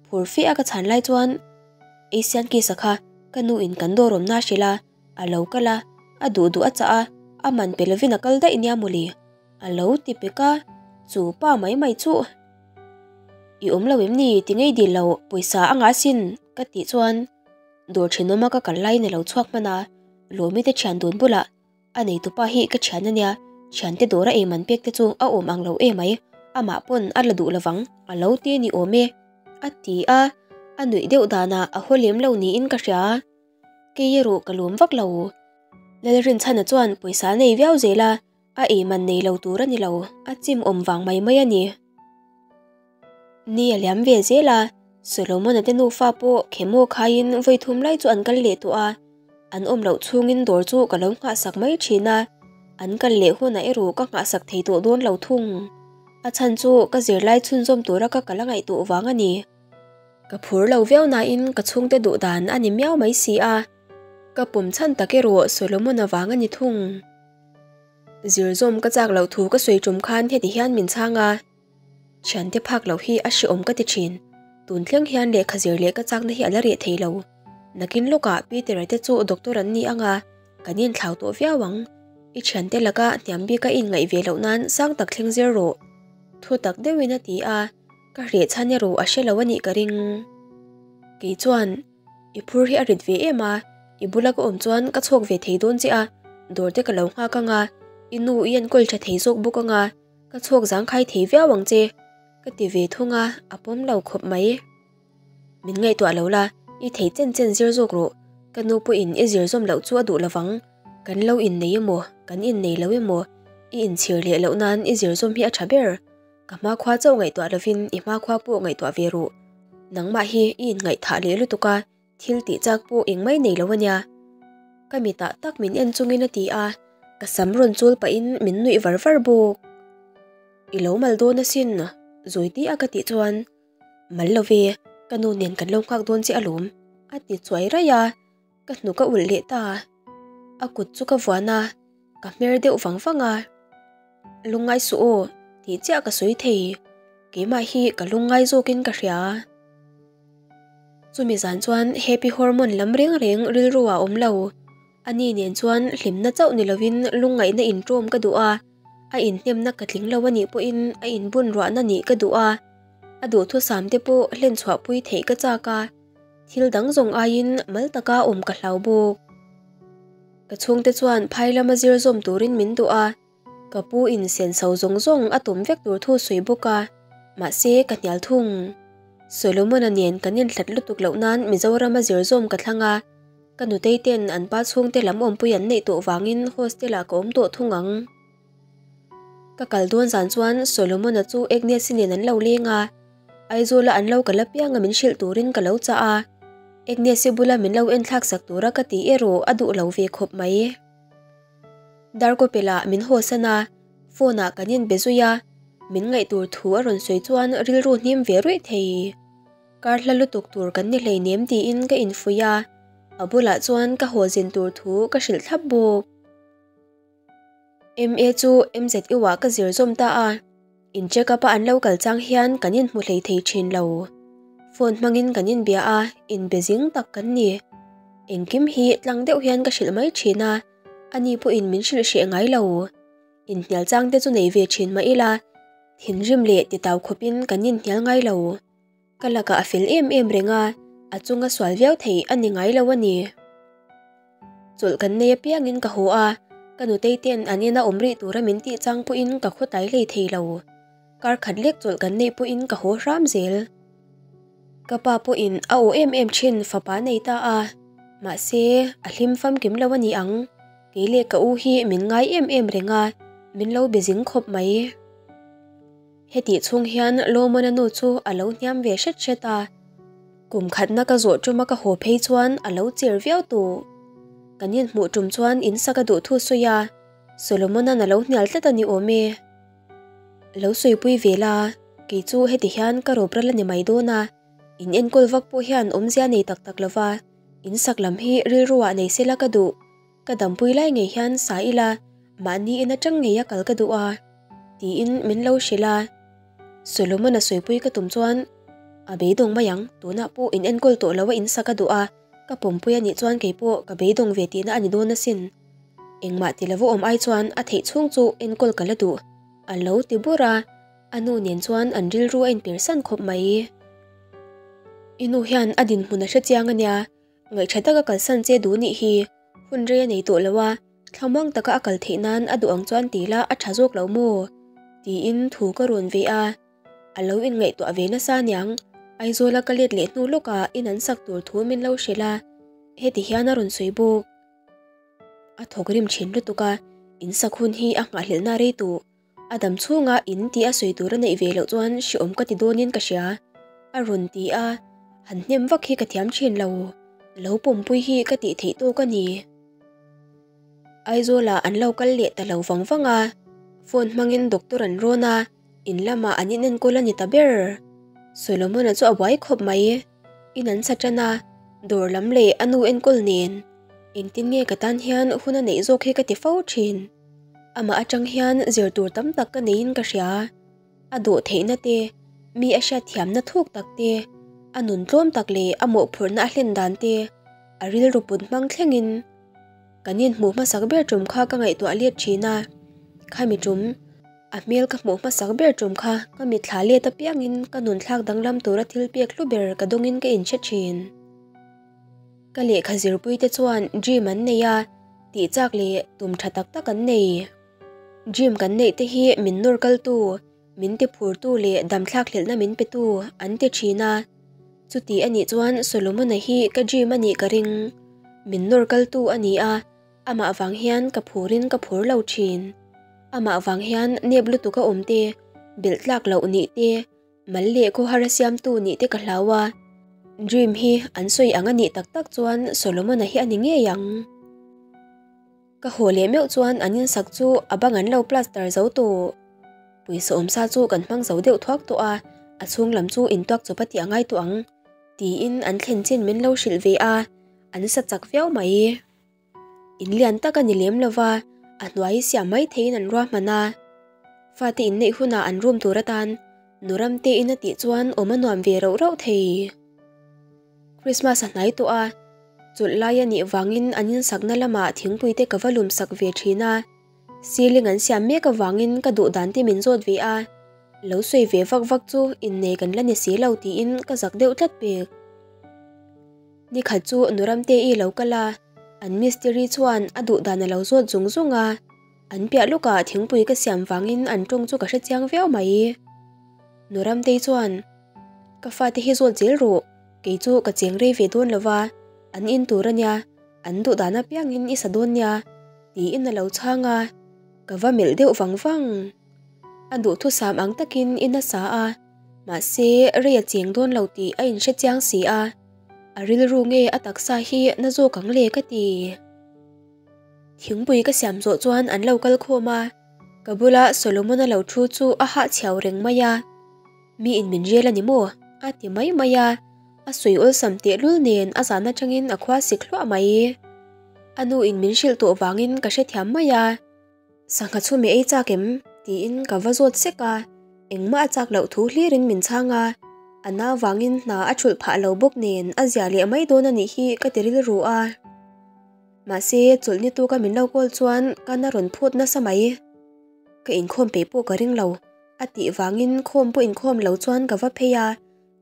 phur fe a ka chhan lai chuan Asian Kiss-a kha ka nu in kan dawr awmna a hrilh a, a lo kal a, a duh duh a chah a, a man pe lovin a kal daih nia mawle, a lo ti pek a, chu pa mai mai chuh. I awm lo em ni ti ngei dil lo, pawisa a ngah sin ka tih chuan dawr thenawma ka kal laiin a lo chhuak hman a, Lawmi te thian dun bulah A neitupa hi ka thian ania, thiante dawra ei man pek te chu a awm ang lo emai, amah pawn a la duh lovang a lo ti a ni awm e, a ti a, a nuih deuh danah a haw lem lo niin ka hria. Kei erawh ka lawm vak lo. Lalrinchhana chuan pawisa a nei viau zel a, a ei man nei lo tur a ni lo, a chim awm vang mai mai a ni. Ni a liam ve zel a, Solomon-a te nufa pawh khemaw khaiin vawi thum lai chu an kal leh tawh a, an awm loh chhungin dawr chu ka lo nghahsak mai thin a, an kal leh hunah erawh ka nghahsak thei tawh dawn lo thung. A chhan chu ka zirlai chhunzawm tura ka kal a ngaih tawh vang a ni. Ka phur lo viau nain ka chhungte duh dan a ni miau mai si a, ka pawm chhan tak erawh Solomon-a vang a ni thung. Zirzawm ka chak loh thu ka sawi tum khan heti hian min chhang a. Thiante phak loh hi a hrehawm ka ti thin. Tun thleng hian lehkha zir leh ka chakna hi a la reh thei lo. Nakin lawkah Peter-a te chu doctor an ni ang a, kan inthlau tawh viau ang. I thiante laka hniam bika i inngaih ve loh nan sang tak thleng zir rawh. Thu tak deuhin a ti a, ka hreh chhan erawh a hre lo a nih ka ring. Kei chuan, I phur hi a rit ve em a, i bula ka awm chuan ka chhawk ve thei dawn che a, dawr te ka lo nghak ang a, i nu i enkawl tha thei zawk bawk ang a, Ka chhuak zangkhai thei viau ang che, ka ti ve thung a, a pawm lo khawp mai. Min ngaihtuah lo la, i thei chen chen zir zawk rawh, ka nu pawhin i zir zawm loh chu a duh lovang, kan lo innei emaw, kan innei lo emaw, i inchhir leh loh nan i zir zawm hi a tha ber. Ka hmakhua chauh ngaihtuah lovin i hmakhua pawh ngaihtuah ve rawh, nangmah hi i inngaihthah leh lutuk a, Thil tih chak pawh engmai nei lo ania. Ka mitah tak min en chungin a ti a, ka sam rawn chul pahin min nuih var var bawk. I lo mal dawn asin, zawi ti a ka tih chuan, Mal lo ve, ka nu nen kan lo nghak dawn che alawm, a ti chuai raih a, ka hnuk a ulh leh ta. A kut chu ka vuan a, ka hmer deuh vang vang a. Lungngai suh aw, tih chiah ka sawi thei, keimah hi ka lungngai zawkin ka hria. Chumi zan chuan happy hormone lam reng reng rilru ah awm lo. Ani nen chuan hlimna chauh ni lovin lungngaihna inṭawm ka duh a, a inhnemna ka tling lo anih pawhin a inbun ruahna nih ka duh a, a duhthusam te pawh hlenchhuahpui theih ka chak a, thil dang zawng aiin mal taka awm ka hlau bawk. Ka chhungte chuan phai lama zir zawm turin min duh a. Ka pu in senso zawng zawng a tum vek tur thu sawi bawk a, mahse ka hnial thung. Solomon-a nen kan inhlat lutuk loh nan Mizoram a zir zawm ka thlang a, ka nutei ten an pa chhungte lam awmpui an neih tawh vangin hostel-ah ka awm tawh thung ang. Ka kal dawn zan chuan Solomon-a chu Agnes-i nen an lo leng a, Aizawl-a an lo kal apianga min hrilh turin ka lo chah a, Agnes-i bula min lo enthlak sak tura ka tih erawh a duh lo ve khawp mai. Darkawpela min hawsan a, phone ah kan inbe zui a, min ngaih tur thu a rawn sawi chuan rilru hnim ve ruih thei. Kar hla lutuk tur kan ni hleinem tiin ka infuih a, a bulah chuan ka haw zin tur thu ka hrilh thlap bawk. MA chu MZU ah ka zir zawm ta a. In check up a an lo kal chang hian kan inhmu hlei thei thin lo. Phone hmangin kan inbia a, inbe zing tak kan ni. Engkim hi tlang deuh hian ka hrilh mai thin a, ani pawhin min hrilh hreh ngai lo. Inhnial chang te chu nei ve thin mah ila, thinrim leh titau khawpin kan inhnial ngai lo. Ka lakah a fel em em reng a, a chunga sual viau thei a ni ngai lo a ni. Chawlh kan nei apiangin ka haw a, ka nutei ten an ina awm rih tura min tih chang pawhin ka khaw tai hlei thei lo. Kar khat lek chawlh kan neih pawhin ka haw hram zel. Ka pa pawhin a aw em em thin fapa nei ta a, mahse a hlim famkim lo a ni ang. Kei leh ka u hi min ngai em em reng a, min lo be zing khawp mai. Hetih chhung hian Lawmana nu chu a lo hniam ve hret hret a, kum khatna ka zawh tuma ka haw phei chuan a lo cher viau tawh. Kan inhmuh tum chuan in sak a duh thu sawi a, Solomona'n a lo hnial tlat a ni awm e. Lo sawipui ve la, kei chu heti hian ka rawp ral a ni mai dawn a, in enkawl vak pawh hian awmzia nei tak tak lova, in sak lam hi rilruah nei sela ka duh. Ka dampui lai ngei hian sa ila, mahni in atang ngei a kal ka duh a, tiin min lo hrilh a. Solomon-a sawipui ka tum chuan a beidawng mai ang, tunah pawh in enkawl tawh lo a in sak a duh a, ka pawmpui a nih chuan kei pawh ka beidawng ve tihna a ni dawn asin. Engmah ti lova awm ai chuan a theih chhung chu enkawl ka la duh, a lo ti bur a, a nu nen chuan an rilru a inpersan khawp mai. I nu hian a dinhmun a hre chiang a nia, Ngaihṭha taka kalsan che duh nih hi hun rei a nei tawh lo a, thlamuang taka a kal theih nan a duh ang chuan ti la a ṭha zawk lo maw? tiin thu ka rawn ve a, a lo inngaihtuah ve nasa aniang, Aizawla ka let leh hnu lawkah in an sak tur thu min lo hrilh a, heti hian a rawn sawi bawk. A thawk rim ṭhin lutuk a, in sak hun hi a nghahhlelhna rei tawh. A dam chhunga in tih a sawi tur a neih ve loh chuan hreawm ka ti dawnin ka hria, a rawn ti a, han hnem vak hi ka thiam thin lo, lo pawmpui hi ka tih theih tawk a ni. Aizawlah an lo kal leh ta lo vang vang a, phone hmangin doctor an rawn a, in lamah an inenkawl a ni ta ber. Solomon-a chu a buai khawp mai, in an sa tan a, dawr lam leh a nu enkawl nen, engtin nge ka tan hian hun a neih zawk hi ka ti fo thin. Amah atang hian zir tur tam tak ka neiin ka hria. A dawh theihna te, mi a hriat thiamna thuk tak te, a nun tlawm tak leh a mawhphurhna a hlen dan te, a rilru put hmang thlengin kan inhmuh hmasak ber tum kha ka ngaihtuah let thin a. Khami tum, a hmel ka hmuh hmasak ber tum kha ka mitthla let apiangin ka nun thlak danglam tura thil pek hlu ber ka dawngin ka inhre thin. Ka lehkha zirpuite chuan dream an nei a, tih chak leh tum tha tak tak an nei. Dream kan neih te hi min nawr kaltu, min ti phurtu leh damthlak hlelhna min petu an ti thin a. Chuti a nih chuan Solomon-a hi ka dream a nih ka ring. Min nawr kaltu a ni a, amah vang hian ka phurin ka phur lo thin. Amah vang hian nep lutuk a awm te, belh tlak loh nih te, Mal leh khawhar a siamtu nih te ka hlau a, Dream hi an sawi ang a nih tak tak chuan Solomon-a hi a ni ngei ang. Ka haw leh meuh chuan an insak chu a bang an lo plaster zo tawh. Pawisa awmsa chu kan hmang zo deuh thuak tawh a, a chhung lam chu intuak chawp a tih a ngai tawh ang, tiin an thlen chin min lo hrilh ve a, an sa chak viau mai. In lian tak a ni lem lova, a hnuai siam mai theiin an ruahman a. Fate inneih hunah an room tur atan nu Ramte in a tih chuan awm a nuam ve rauh rauh thei. Christmas a hnai tawh a, chawlh lai a nih vangin an insakna lamah thingpui te ka va lum sak ve thin a. Ceiling an siam mek avangin ka duh dan te min zawt ve a, lo sawi ve vak vak chu innei kan la ni si lo tiin ka zak deuh tlat pek. Ni khat chu nu Ramte-i lo kal a, an mistiri chuan a duh dan a lo zawt zung zung a, an piah lawkah thingpui ka siam vangin an tawng chu ka hre chiang viau mai. Nu Ramtei chuan, Ka fate hi zawt zel rawh, kei chu ka cheng rei ve dawn lo va, an in tur a nia, an duh dan apiangin i sa dawn nia, tiin a lo chhang a, ka va melh deuh vang vang. A duhthusam ang takin i nasa a, mahse rei a cheng dawn lo tih a inhre chiang si a. A rilru nge a taksa hi na zawk ang le ka ti. Thingpui ka siam zawh chuan an lo kal khawm a, ka bula Solomon-a lo thu chu a hahchhiau reng mai a. Mi in min rel a ni maw? a ti mai mai a, a sawi awlsam tehlul nen a zan atangin a khua sik hluah mai. A nu in min hrilh tawh vangin ka hrethiam mai a. Sangha chhum i ei chak em? tiin ka va zawt sek a, engmah a chak loh thu hlirin min chhang a, a na vangin hna a thulh phah lo bawk nen a zia leh mai dawn a nih hi ka ti rilru a. Mahse, chawlh ni tuka min lo call chuan ka na rawn phut nasa mai. Ka inkhawm peih pawh ka ring lo, a tih vangin khawm pawh inkhawm lo chuan ka va phei a,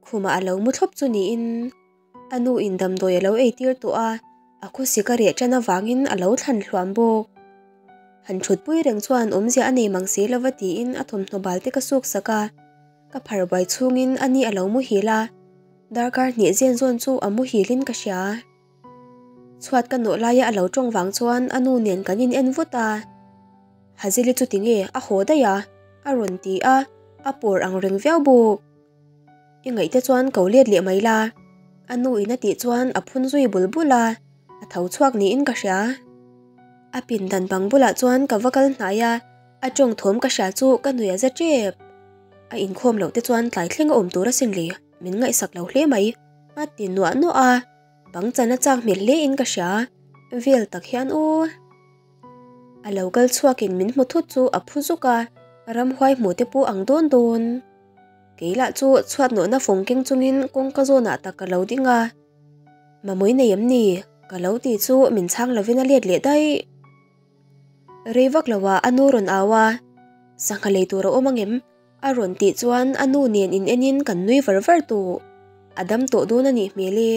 khumah a lo mu thlawp chu niin. A nu in damdawi a lo eitir tawh a, a khawsik a reh tan avangin a lo thlan hluam bawk. Han thutpui reng chuan awmzia a nei mang si lova tiin a thawmhnaw bal te ka suk sak a, ka phar buai chhungin a ni a lo muhil a, darkar hnih zen zawn chu a muhilin ka hria. Chhuat ka nawh laia a lo tawng vang chuan a nu nen kan in en vut a. Hazili chu tinge a haw daih a? a rawn ti a, a pawr ang reng viau bawk. I ngaihte chuan ko let leh mai la. A nu in a tih chuan a phun zui bul bul a, a tho chhuak niin ka hria. A pindan bang bulah chuan ka va kal hnai a, a tawng thawm ka hria chu ka nuih a za tep. A inkhawm loh te chuan tlai thleng a awm tur asin le, min ngaihsak lo hle mai, a ti nuah nuah a, pangchan a chak hmel hle in ka hria, vel tak hian aw. A lo kal chhuakin min hmu thut chu a phu zuk a, ramhuai hmu te pawh ang dawn dawn. Kei lah chu chhuat nawhna fawng keng chungin kawngka zawnah tak ka lo ding a. Mamawii nei em ni? Ka lo ti chu min chhang lovin a let leh daih. Rei vak loah a nu rawn au a, Sangha lei tur a awm angem? A rawn tih chuan a nu nen in enin kan nui var var tawh. A dam tawh dawn a nih hmel e.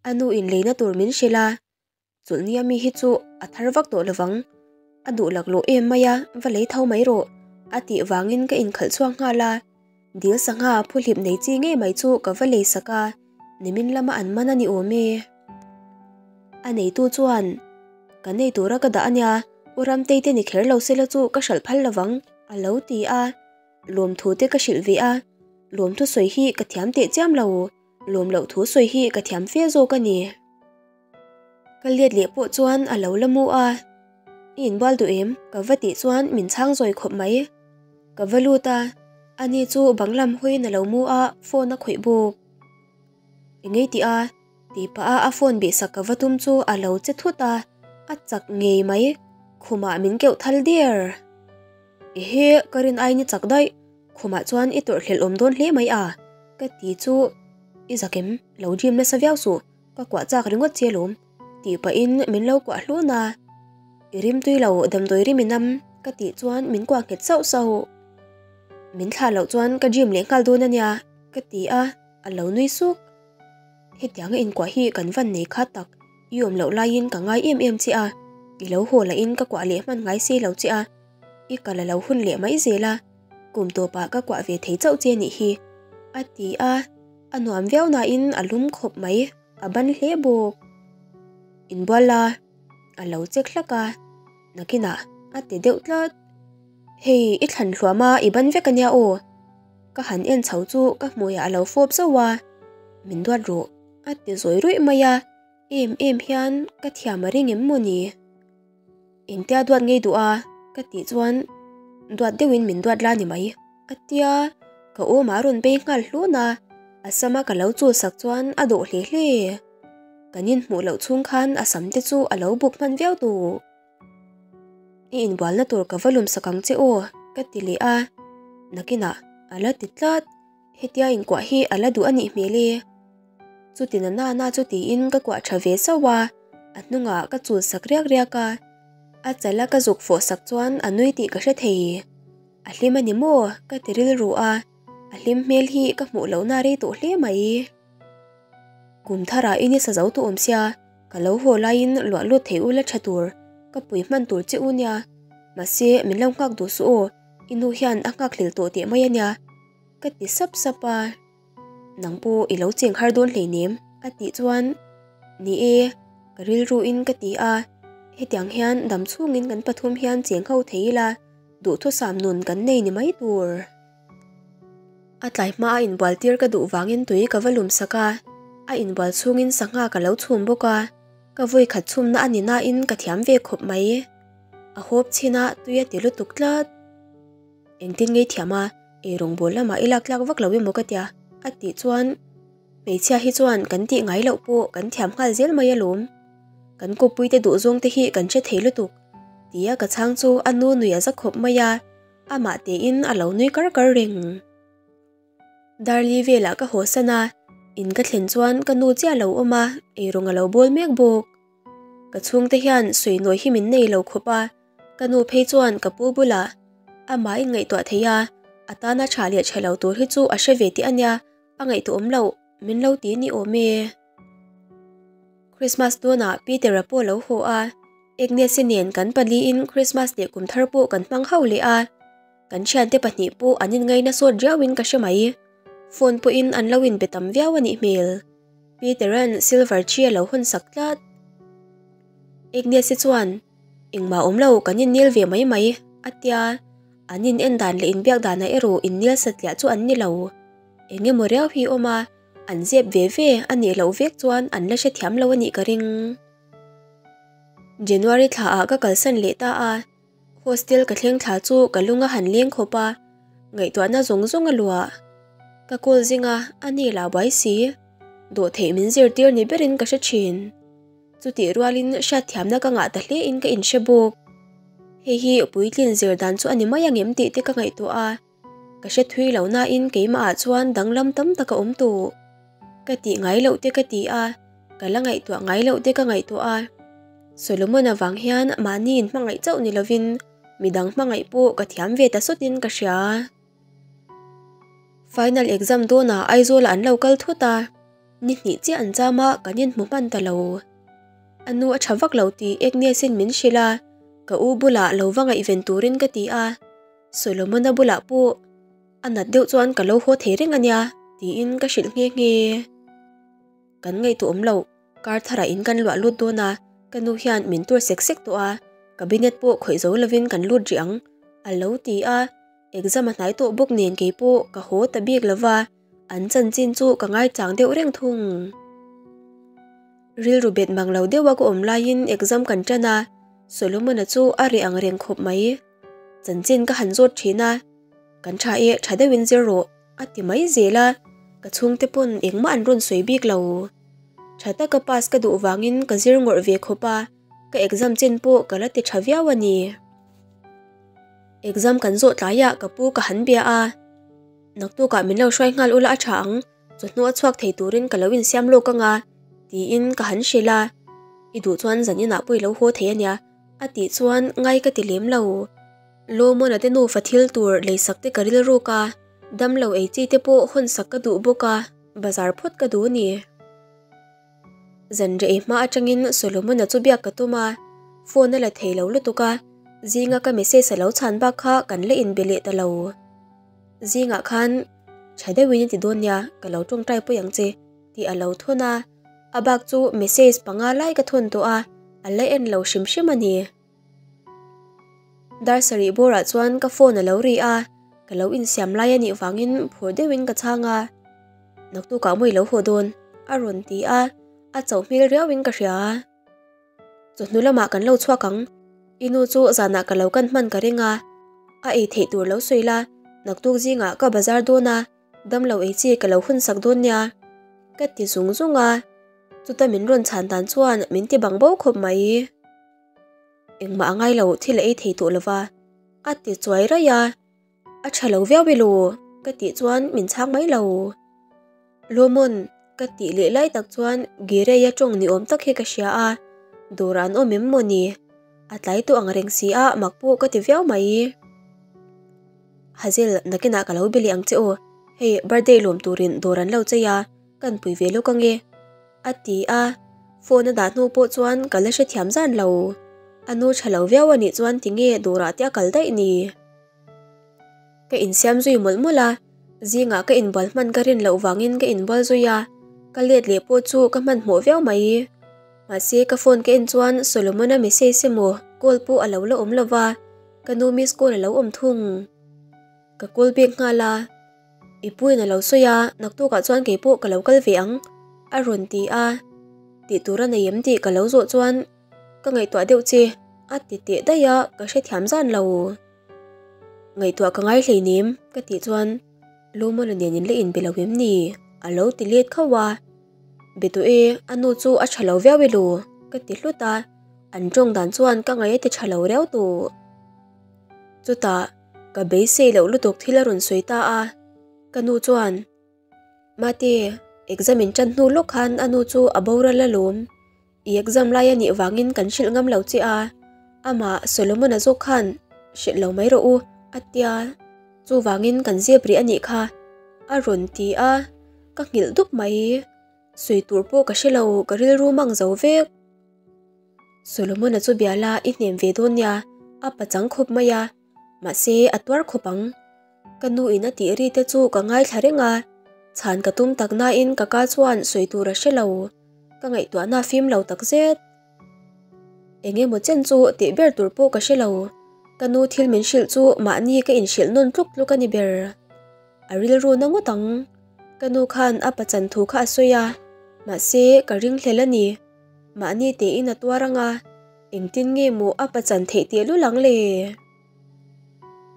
A nu in leina tur min hrilh a, Chawlhni ami hi chu a thar vak tawh lovang, a duh laklawh em mai a, va lei tho mai rawh, a tih vangin ka inkhalh chhuak nghal a. Dil sangha phuhlip nei chi ngei mai chu ka va lei sak a, nimin lama an man a ni awm e. A neitu chuan, Ka nei tura ka dah a nia, U Ramtei te ni kher lo sela chu ka hralh phal lovang, a lo ti a. Lawmthu te ka hrilh ve a, lawmthu sawi hi ka thiam teh chiam lo, lawm loh thu sawi hi ka thiam fe zawk a ni. Ka let leh pawh chuan a lo la mu a, I inbual duh em? Ka va tih chuan min chhang zawi khawp mai. Ka va lut a, ani chu bang lam hawiin a lo mu a, phone a khawih bawk. Engei tih a? Tih pah a a phone bihsak ka va tum chu a lo che thut a, a chak ngei mai. Khumah min keuh thal der. Ehe, ka rin aiin i chak daih. Khumah chuan i tawrh hlelh awm dawn hle mai a, ka ti chu i zak em? Lo dream nasa viau suh. Ka kuah chak ringawt che alawm, tih pahin min lo kuah hlun a. I rim tui lo damdawi rim i nam, ka tih chuan min kuah nghet sauh sauh. Min thlah loh chuan ka dream leh nghal dawn a nia, ka ti a, a lo nui suk. Hetianga inkuah hi kan van nei kha tak, i awm loh laiin ka ngai em em che a, i lo haw lahin ka kuah leh hman ngai si lo che a, i kal a lo hun leh mai zel a, kum tawpah ka kuah ve thei chauh che nih hi, a ti a. A nuam viau nain a lum khawp mai, a ban hle bawk. Inbual la, a lo chek hlak a, nakinah a ti deuh tlat. Hei, i thlan hluam a, i ban vek a nia aw. Ka han en chho chu ka hmuiah a lo fawp zauh a, min duat rawh, a ti zawi ruih mai a, em em hian ka thiam a ring em maw ni? Engtia duat ngei duh a? Ka tih chuan duat deuhin min duat la ni mai a tia, ka awm a rawn bei nghal hlun a, a sama ka lo chul sak chuan a dawh hle hle. Kan inhmuh loh chhung khan a sam te chu a lo buk hman viau duh. I inbualna tur ka va lum sak ang che aw ka ti leh a, nakinah a la ti tlat. Hetia inkuah hi a la duh a nih hmel e. Chuti na na na chu tiin ka kuah tha ve sauh a, a hnungah ka chul sak riak riak a. A chala ka zuk fawh sak chuan a nui tih ka hre thei. A hlim a ni maw? Ka ti rilru a, a hlim hmel hi ka hmuh lohna rei tawh hle mai. Kum tharah i ni sa zo tu awm sia, ka lo haw laiin luah lut thei ula tha tur, ka pui hman tur che u nia. Mahse, min lo nghak duh suh aw, i nu hian a nghak hlel tawh teh mai a nia. Ka ti sap sap a, Nang pawh i lo cheng har dawn hleinem a tih chuan Ni e, ka rilruin ka ti a, hetiang hian dam chhungin kan pathum hian cheng ho thei ila duhthusam nun kan nei ni mai tur. A tlai hma a inbual tir ka duh vangin tui ka va lum sak a, a inbual chhungin sangha ka lo chhum bawk a, ka vawi khat chhumna a ni nain ka thiam ve khawp mai. A hawp chin a tui a ti lutuk tlat. Engtin ngei thiam a, ei rawngbâwl lamah i lak tlak vak lo emaw ka tia, a tih chuan hmeichhia hi chuan kan tih ngai loh pawh kan thiam nghal zel mai alawm. Kan kawppuite duhzawng te hi kan hre thei lutuk, tia ka chhang chu a nu nui a za khawp mai a, amah tein a lo nui kar kar reng. Darli velah ka haw san a, in ka thlen chuan ka nu chiah a lo awm a, eirawng a lo bawl mek bawk. Ka chhungte hian suinawi hi min nei lo khawp a, ka nu phei chuan ka pu bulah amah in ngaihtuah thei a, a tana tha leh tha lo tur hi chu a hre ve tih a nia, a ngaihtuah awm loh min lo ti ni awm e. Christmas dawnah Peter-a pawh a lo haw a, Agnes-i nen kan paliin Christmas leh kum thar pawh kan hmang hauh leh a. Kan thiante pahnih pawh an inngaina sawt riauin ka hre mai. Phone pawhin an lo inbe tam viau a nih hmel. Peter-a'n silver chi a lo hawn sak tlat. Agnes-i chuan, Engmah awm lo, kan innil ve mai mai, a tia. An in en dan leh inbiak danah erawh innil satliah chu an ni lo. Eng emaw riau hi awm a, an zep ve ve a nih loh vek chuan an la hrethiam lo a nih ka ring. January thlaah ka kalsan leh ta a. Hostel ka thleng thla chu ka lung a han leng khawp a, ngaihtuahna zawng zawng a luah. Ka call zing a, a ni lah buai si. Dawhtheih min zirtir ni berin ka hre thin. Chutih rualin hriatthiamna ka ngah ta hle in ka inhre bawk. Hei hi puitlin zir dan chu a ni mai angem tih te ka ngaihtuah a. Ka hre thui lo nain keimahah chuan danglam tam tak a awm tawh. Ka tih ngai loh te ka ti a, ka la ngaihtuah ngai loh te ka ngaihtuah a. Solomon avang hian mahni in hmangaih chauh ni lovin midang hmangaih pawh ka thiam ve ta sawtin ka hria. Final exam dawnah Aizawlah an lo kal thut a, ni hnih chiah an cham a kan inhmu hman ta lo. A nu a tha vak lo tih Agnes-in min hrilh a, ka u bulah lo va ngaihven turin ka ti a, Solomon-a bulah pawh a nat deuh chuan ka lo haw thei reng a nia tiin ka hrilh nghe nghe. Kan ngaihtuah awm loh, kar tharah in kan luah lut dawn a, ka nu hian min tur sek sek tawh a, cabinet pawh khawih zo lovin kan lut rih ang a lo ti a, exam a hnai tawh bawk nen keipawh ka haw ta bik lova, an chanchin chu ka ngaichang deuh reng thung. Rilru bet mang lo deuha ka awm laiin exam kan tan a, Solomon-a chu a reh ang reng khawp mai. Chanchin ka han zawt thin a, Kan tha e, tha deuhin zir rawh a ti mai zel a, ka chhungte pawn engmah an rawn sawi bik lo. Tha taka pass ka duh vangin ka zir ngawrh ve khawp a, ka exam chin pawh ka la ti tha viau a ni. Exam kan zawh tlaiah ka pu ka han bia a, Naktukah min lo hruai nghal ula a tha ang, chawhnu a chhuak thei turin ka lo insiam lawk ang a, tiin ka han hrilh a, I duh chuan zan inah pawh i lo haw thei a nia, a tih chuan ngai ka ti lem lo. Lawmawna te nufa thil tur leisak te ka rilruk a, damlo ei chi te pawh hawnsak ka duh bawk a, bazar phawt ka duh a ni. Zanriah ei hma atangin Solomon-a chu biak ka tum a, phone a la thei lo lutuk a, zinga ka message a lo chhan bak kha kan la inbe leh ta lo. Zingah khan tha deuhin i ti dawn nia, ka lo tawngtai pawih ang che tih a lo thawn a, a bak chu message panga lai ka thawn tawh a, a la en lo hrim hrim a ni. Dar sarih bawrah chuan ka phone a lo ri a, ka lo insiam lai a nih vangin phur deuhin ka chhang a. Naktukah maw i lo haw dawn? a rawn ti a, a chauh hmel riauin ka hria. Chawhnu lamah kan lo chhuak ang, i nu chu zanah ka lo kan hman ka ring a, a ei theih tur lo sawi la, naktuk zingah ka bazar dawn a, damlo ei chi ka lo hun sak dawn nia ka ti zung zung a, chuta min rawn chhan dan chuan min ti bang bo khawp mai. Engmah a ngai lo thil a ei thei tawh lova a ti chuai raih a, a tha lo viau elo ka tih chuan min chhang mai lo. Lawmawn ka tih leh lai tak chuan Gireia tawng ni awm tak hi ka hria a, dawr an awm em maw ni? A tlai tawh ang reng si a mak pawh ka ti viau mai. Hazel nakinah ka lo be leh ang che aw, hei birthday lawm turin dawr an lo chei a, kan pui ve lawk ange. A ti a, phone a dah hnu pawh chuan ka la hrethiam zan lo. A nu tha lo viau a nih chuan tinge dawrah te a kal daih ni? Ka insiam zui mawlh mawlh a, zingah ka inbual hman ka rin loh vangin ka inbual zui a, ka let leh pawh chu ka hmanhmawh viau mai. Mahse ka phone ka en chuan Solomon-a message emaw call pawh a lo la awm lova, ka nu miss call a lo awm thung. Ka call bik nghal a. I puiin a lo sawi a, naktukah chuan kei pawh ka lo kal ve ang, a rawn ti a. Tih tur a nei em tih ka lo zawh chuan ka ngaihtuah deuh che, a ti teh daih a, ka hrethiam zan lo. Ngaihtuah ka ngai hleinem, ka tih chuan Lawmawna nen in la inbe lo em ni? a lo ti let khauh a. Be tawh e, a nu chu a tha lo viau elo, ka ti hlut a, an tawng dan chuan ka ngaih a ti tha lo riau tawh. Chutah. Ka beisei loh lutuk thil a rawn sawi ta a, ka nu chuan, Mate, exam in tan hnu lawk khan a nu chu a boral alawm. I exam lai a nih vangin kan hrilh ngam lo che a, amah Solomon-a zawk khan hrilh lo mai rawh u, a tia. Chuvangin kan zep rih a nih kha, a rawn ti a, ka nghilh dup mai. Sawi tur pawh ka hre lo, ka rilru mang zo vek. Solomon-a chu bia la i hnem ve dawn nia, a pachang khawp mai a, mahse a tuar khawp ang. Ka nu in a tih ri te chu ka ngaithla reng a, chhan ka tum tak nain ka ka chuan sawi tur a hre lo, ka ngaihtuahna fim lo tak zet. Eng emaw chen chu tih ber tur pawh ka hre lo, ka nu thil min hrilh chu mahni ka inhrilh nawn tluk tluk a ni ber. A rilru na ngawt ang. Ka nu khan a pachan thu kha a sawi a, mahse ka ringhlel a ni. Mahni tein a tuar ang a, engtin nge maw a pachan theih teh lul ang le?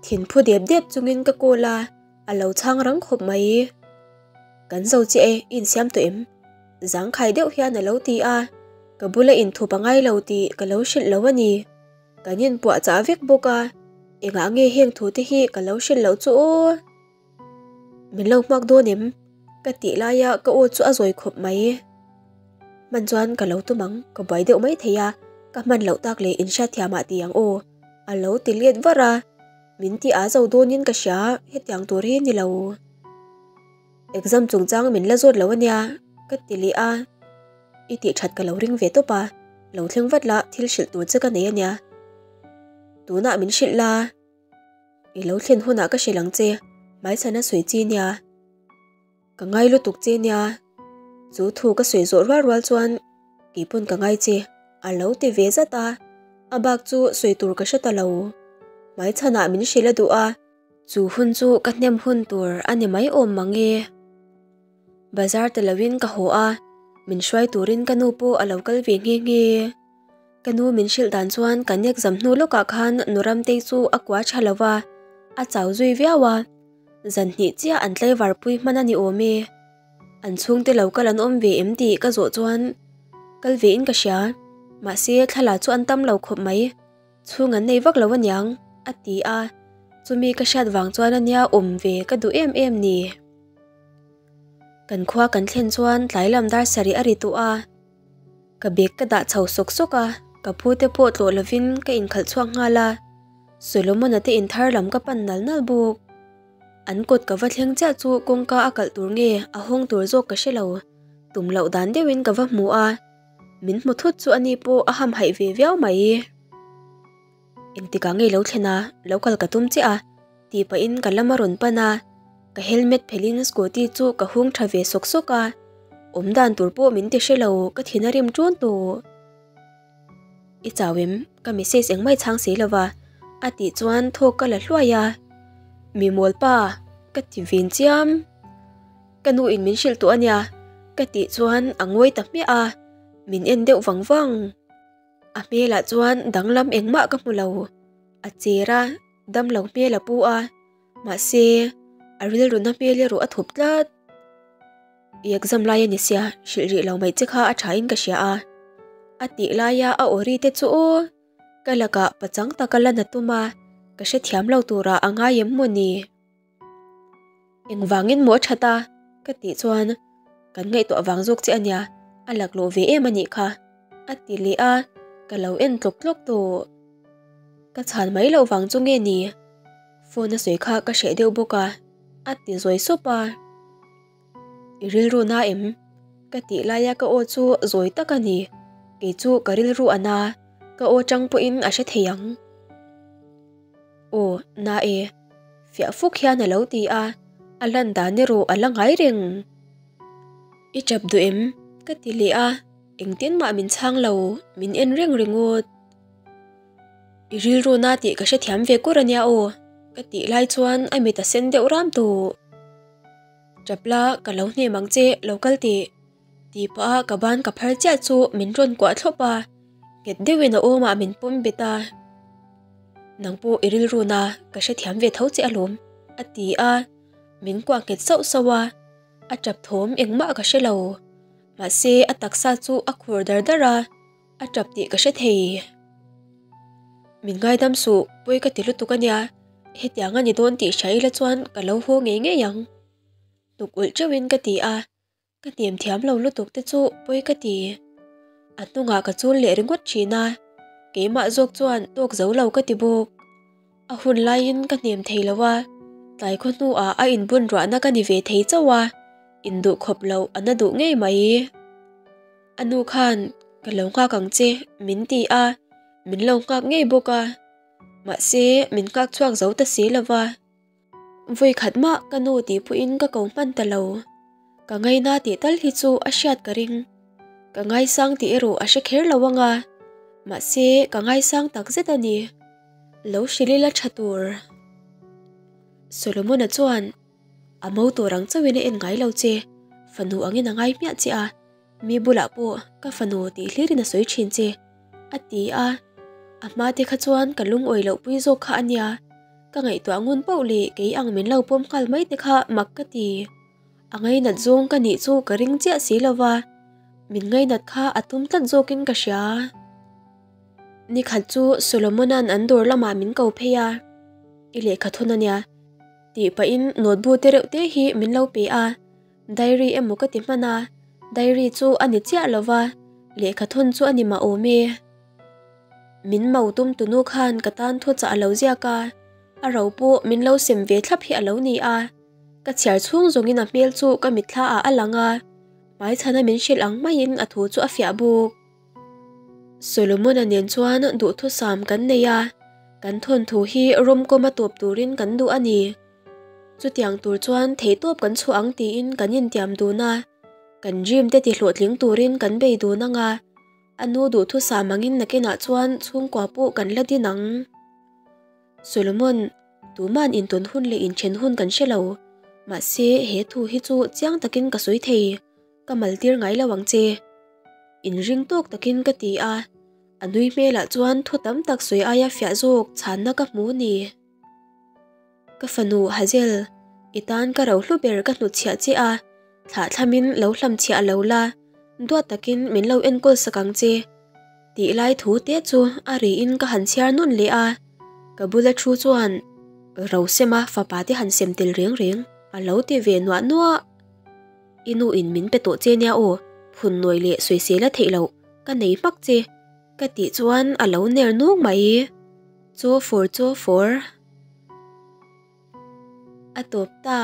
Thinphu dep dep chungin ka call a, a lo chhang rang khawp mai. Kan zo chiah e, i insiam tawh em? Zangkhai deuh hian a lo ti a, ka bula inthup a ngai lo tih ka lo hrilh lo a ni. Kan inpuah chah vek bawk a, engah nge heng thu te hi ka lo hrilh loh chu aw? Min lo hmak dawn em? Ka tih laia ka aw chu a zawi khawp mai. Hman chuan ka lo tum ang, ka buai deuh mai thei a, ka hman loh tak leh inhriatthiam ah ti ang aw. A lo ti let var a, min ti a zo dawnin ka hria, hetiang tur hi ni lo. Exam chungchang min la zawt lo ania, ka ti leh a. I tih that ka lo ring ve tawp a, lo thleng vat la thil hrilh tur che ka nei ania. Tunah min hrilh la. I lo thlen hunah ka hrilh ang che, hmaichhana sawi chi nia. Ka ngai lutuk che nia. Chu thu ka sawi zawh rual rual chuan keipawn ka ngai che a lo ti ve zat a, a bak chu sawi tur ka hre ta lo. Hmaichhanah min hrilh a duh a. Chu hun chu ka hnem hun tur a ni mai awm mang e. Bazar ta loin ka haw a, min hruai turin ka nu pawh a lo kal ve nghe nghe. Ka nu min hrilh dan chuan kan exam hnu lawkah khan nu Ramtei chu a kua tha lo va, a chau zui viau a. Zan hnih chiah an tlaivar pui hman a ni awm e. An chhungte lo kal an awm ve em tih ka zawh chuan kal ve in ka hria, mahse thla la chu an tam lo khawp mai, chhung an nei vak lo aniang a ti a, chumi ka hriat vang chuan ania awm ve ka duh em em ni. Kan khua kan thlen chuan tlai lam dar sarih a ri tawh a. Ka bag ka dah chho sawk sawk a, ka pu te pawh tlawh lovin ka inkhalh chhuak nghal a, Solomon-a te inthar lam ka pan nal nal bawk. An kawt ka va thleng chiah chu kawngka a kalh tur nge a hawng tur zawk ka hre lo, tum loh dan deuhin ka va hmu a, min hmu thut chu ani pawh a hamhaih ve viau mai. Engtikah nge lo thlen a, lo kal ka tum chiah a, tih pahin ka lam a rawn pan a, ka helmet phelhin scooty chu ka hung tha ve sawk sawk a, awm dan tur pawh min ti hre lo, ka thin a rim ṭun tawh. I chau em? Ka message engmah i chhang si lova, a tih chuan thawk ka la hluai a, Mi mawlpa, ka ti vin chiam. Ka nu in min hrilh tawh a nia, ka tih chuan a ngawi ta hmiah a, min en deuh vang vang. A hmelah chuan danglam engmah ka hmu lo. A cher a, damlo hmel a pu a, mahse a rilruna hmel erawh a thup tlat. I exam lai a ni sia, hrilh rih lo mai che kha a thain ka hria a. A tih laia a aw ri te chu aw, ka lakah pachang taka lan a tum a, ka hrethiam lo turah a ngai em maw ni? Engvangin maw a that a? Ka tih chuan kan ngaihtuah vang zawk che a nia, a laklawh ve em a nih kha, a ti leh a, ka lo en tlawk tlawk tawh. Ka chhan mai loh vang chu nge ni? Phone a sawi kha ka hreh deuh bawk a, a ti zawi sawp a. I rilru na em? Ka tih laia ka aw chu zawi tak a ni, kei chu ka rilru a na, ka aw chang pawhin a hre thei ang. Aw, na e. Fiah fuk hian a lo ti a, a lan dan erawh a la ngai reng. I tap duh em? Ka ti leh a, engtin mah min chhang lo, min en reng ringawt. I rilru na tih ka hrethiam ve kur ania aw, ka tih lai chuan a mit a sen deuh ram tawh. Tap la, ka lo hnem ang che, lo kal teh. Tih pah a ka ban ka phar chiah chu min rawn kuah thlawp a, nghet deuhin a awmah min pawm bet a. Nang pawh i rilru na ka hrethiam ve tho che alawm, a ti a, min kuah nghet sauh sauh a, a tap thawm engmah ka hre lo. Mahse a taksa chu a khur dar dar a, a tap tih ka hre thei. Min ngaidam suh, pawi ka ti lutuk ania, hetiang a ni dawn tih hria ila chuan ka lo haw ngei ngei ang. Hnuk ulh teuhin ka ti a. Ka hniam thiam lo lutuk te chu pawi ka ti. A hnungah ka chul leh ringawt thin a, keimah zawk chuan tawk zo lo ka ti bawk. A hun laiin ka hniam thei lo a, tlai khaw hnuah a inbun ruahna ka ni ve thei chauh a, induh khawp loh a na duh ngei mai. A nu khan ka lo nghak ang che min ti a, min lo nghak ngei bawk a, mahse min nghak chhuak zo ta si lo va. Vawi khat mah ka nu tih pawhin ka ko hman ta lo. Ka ngaina tih tal hi chu a hriat ka ring. Ka ngaisang tih erawh a hre kher lo ang a, mahse ka ngaisang tak zet a ni. Lo hrilh ila tha tur. Solomon-a chuan a mo tur ang chauhin a en ngai lo che, fanu angin a ngai hmiah che a, Mi bulah pawh ka fanu tih hlirin a sawi thin che, a ti a. A hma te kha chuan ka lungawi loh pui zawk kha a nia. Ka ngaihtuah ngun pauh leh kei ang min lo pawm nghal mai te kha mak ka ti. A ngainat zawng ka nih chu ka ring chiah si lo va, min ngainat kha a tum tlat zawkin ka hria. Nikhat chu Solomona'n an dawr lamah min ko phei a, I lehkha thun a nia. Tih pahin note bu te reuh te hi min lo pe a, diary emaw ka ti hman a, diary chu a ni chiah lo va, lehkha thawn chu a ni mah awm e. Min mau tum tunu khan ka tan thuchah a lo ziak a, a ro pawh min lo sem ve thlap hi a lo ni a, ka chhiar chhung zawngin a hmel chu ka mitthla ah a lang a, hmaichhana min hrilh ang maiin a thu chu a fiah bawk. Solomon-a nen chuan duhthusam kan nei a, kan thawnthu hi rawmkawm a tawp turin kan duh a ni. Chutiang tur chuan theihtawp kan chhuah ang tiin kan intiam dun a, kan dream te tihlawhtling turin kan bei dun ang a, a nu duhthusam angin nakinah chuan chhungkua pawh kan la din ang. Solomon, tuma'n intawn hun leh inthen hun kan hre lo, mahse he thu hi chu chiang takin ka sawi thei. Ka maltir ngai lo ang che. Inring tawk takin ka ti a, a nui hmelah chuan thu tam tak sawi aia fiah zawk chhanna ka hmu ni. Ka fanu Hazel, i tan ka rohlu ber ka hnutchhiah che a, thlahthlamin lo hlamchhiah lo la, duat takin min lo enkawl sak ang che. Tih lai thu te chu a riin ka han chhiar nawn leh a, ka bula thu chuan Rosema fapa te han sem tel reng reng a lo ti ve nuah nuah. I nu in min pe tawh che nia aw, phun nawi leh sawisel a theih loh, ka nei hmak che, ka tih chuan a lo ner nung mai. Chaw fawr chaw fawr. A tawp ta.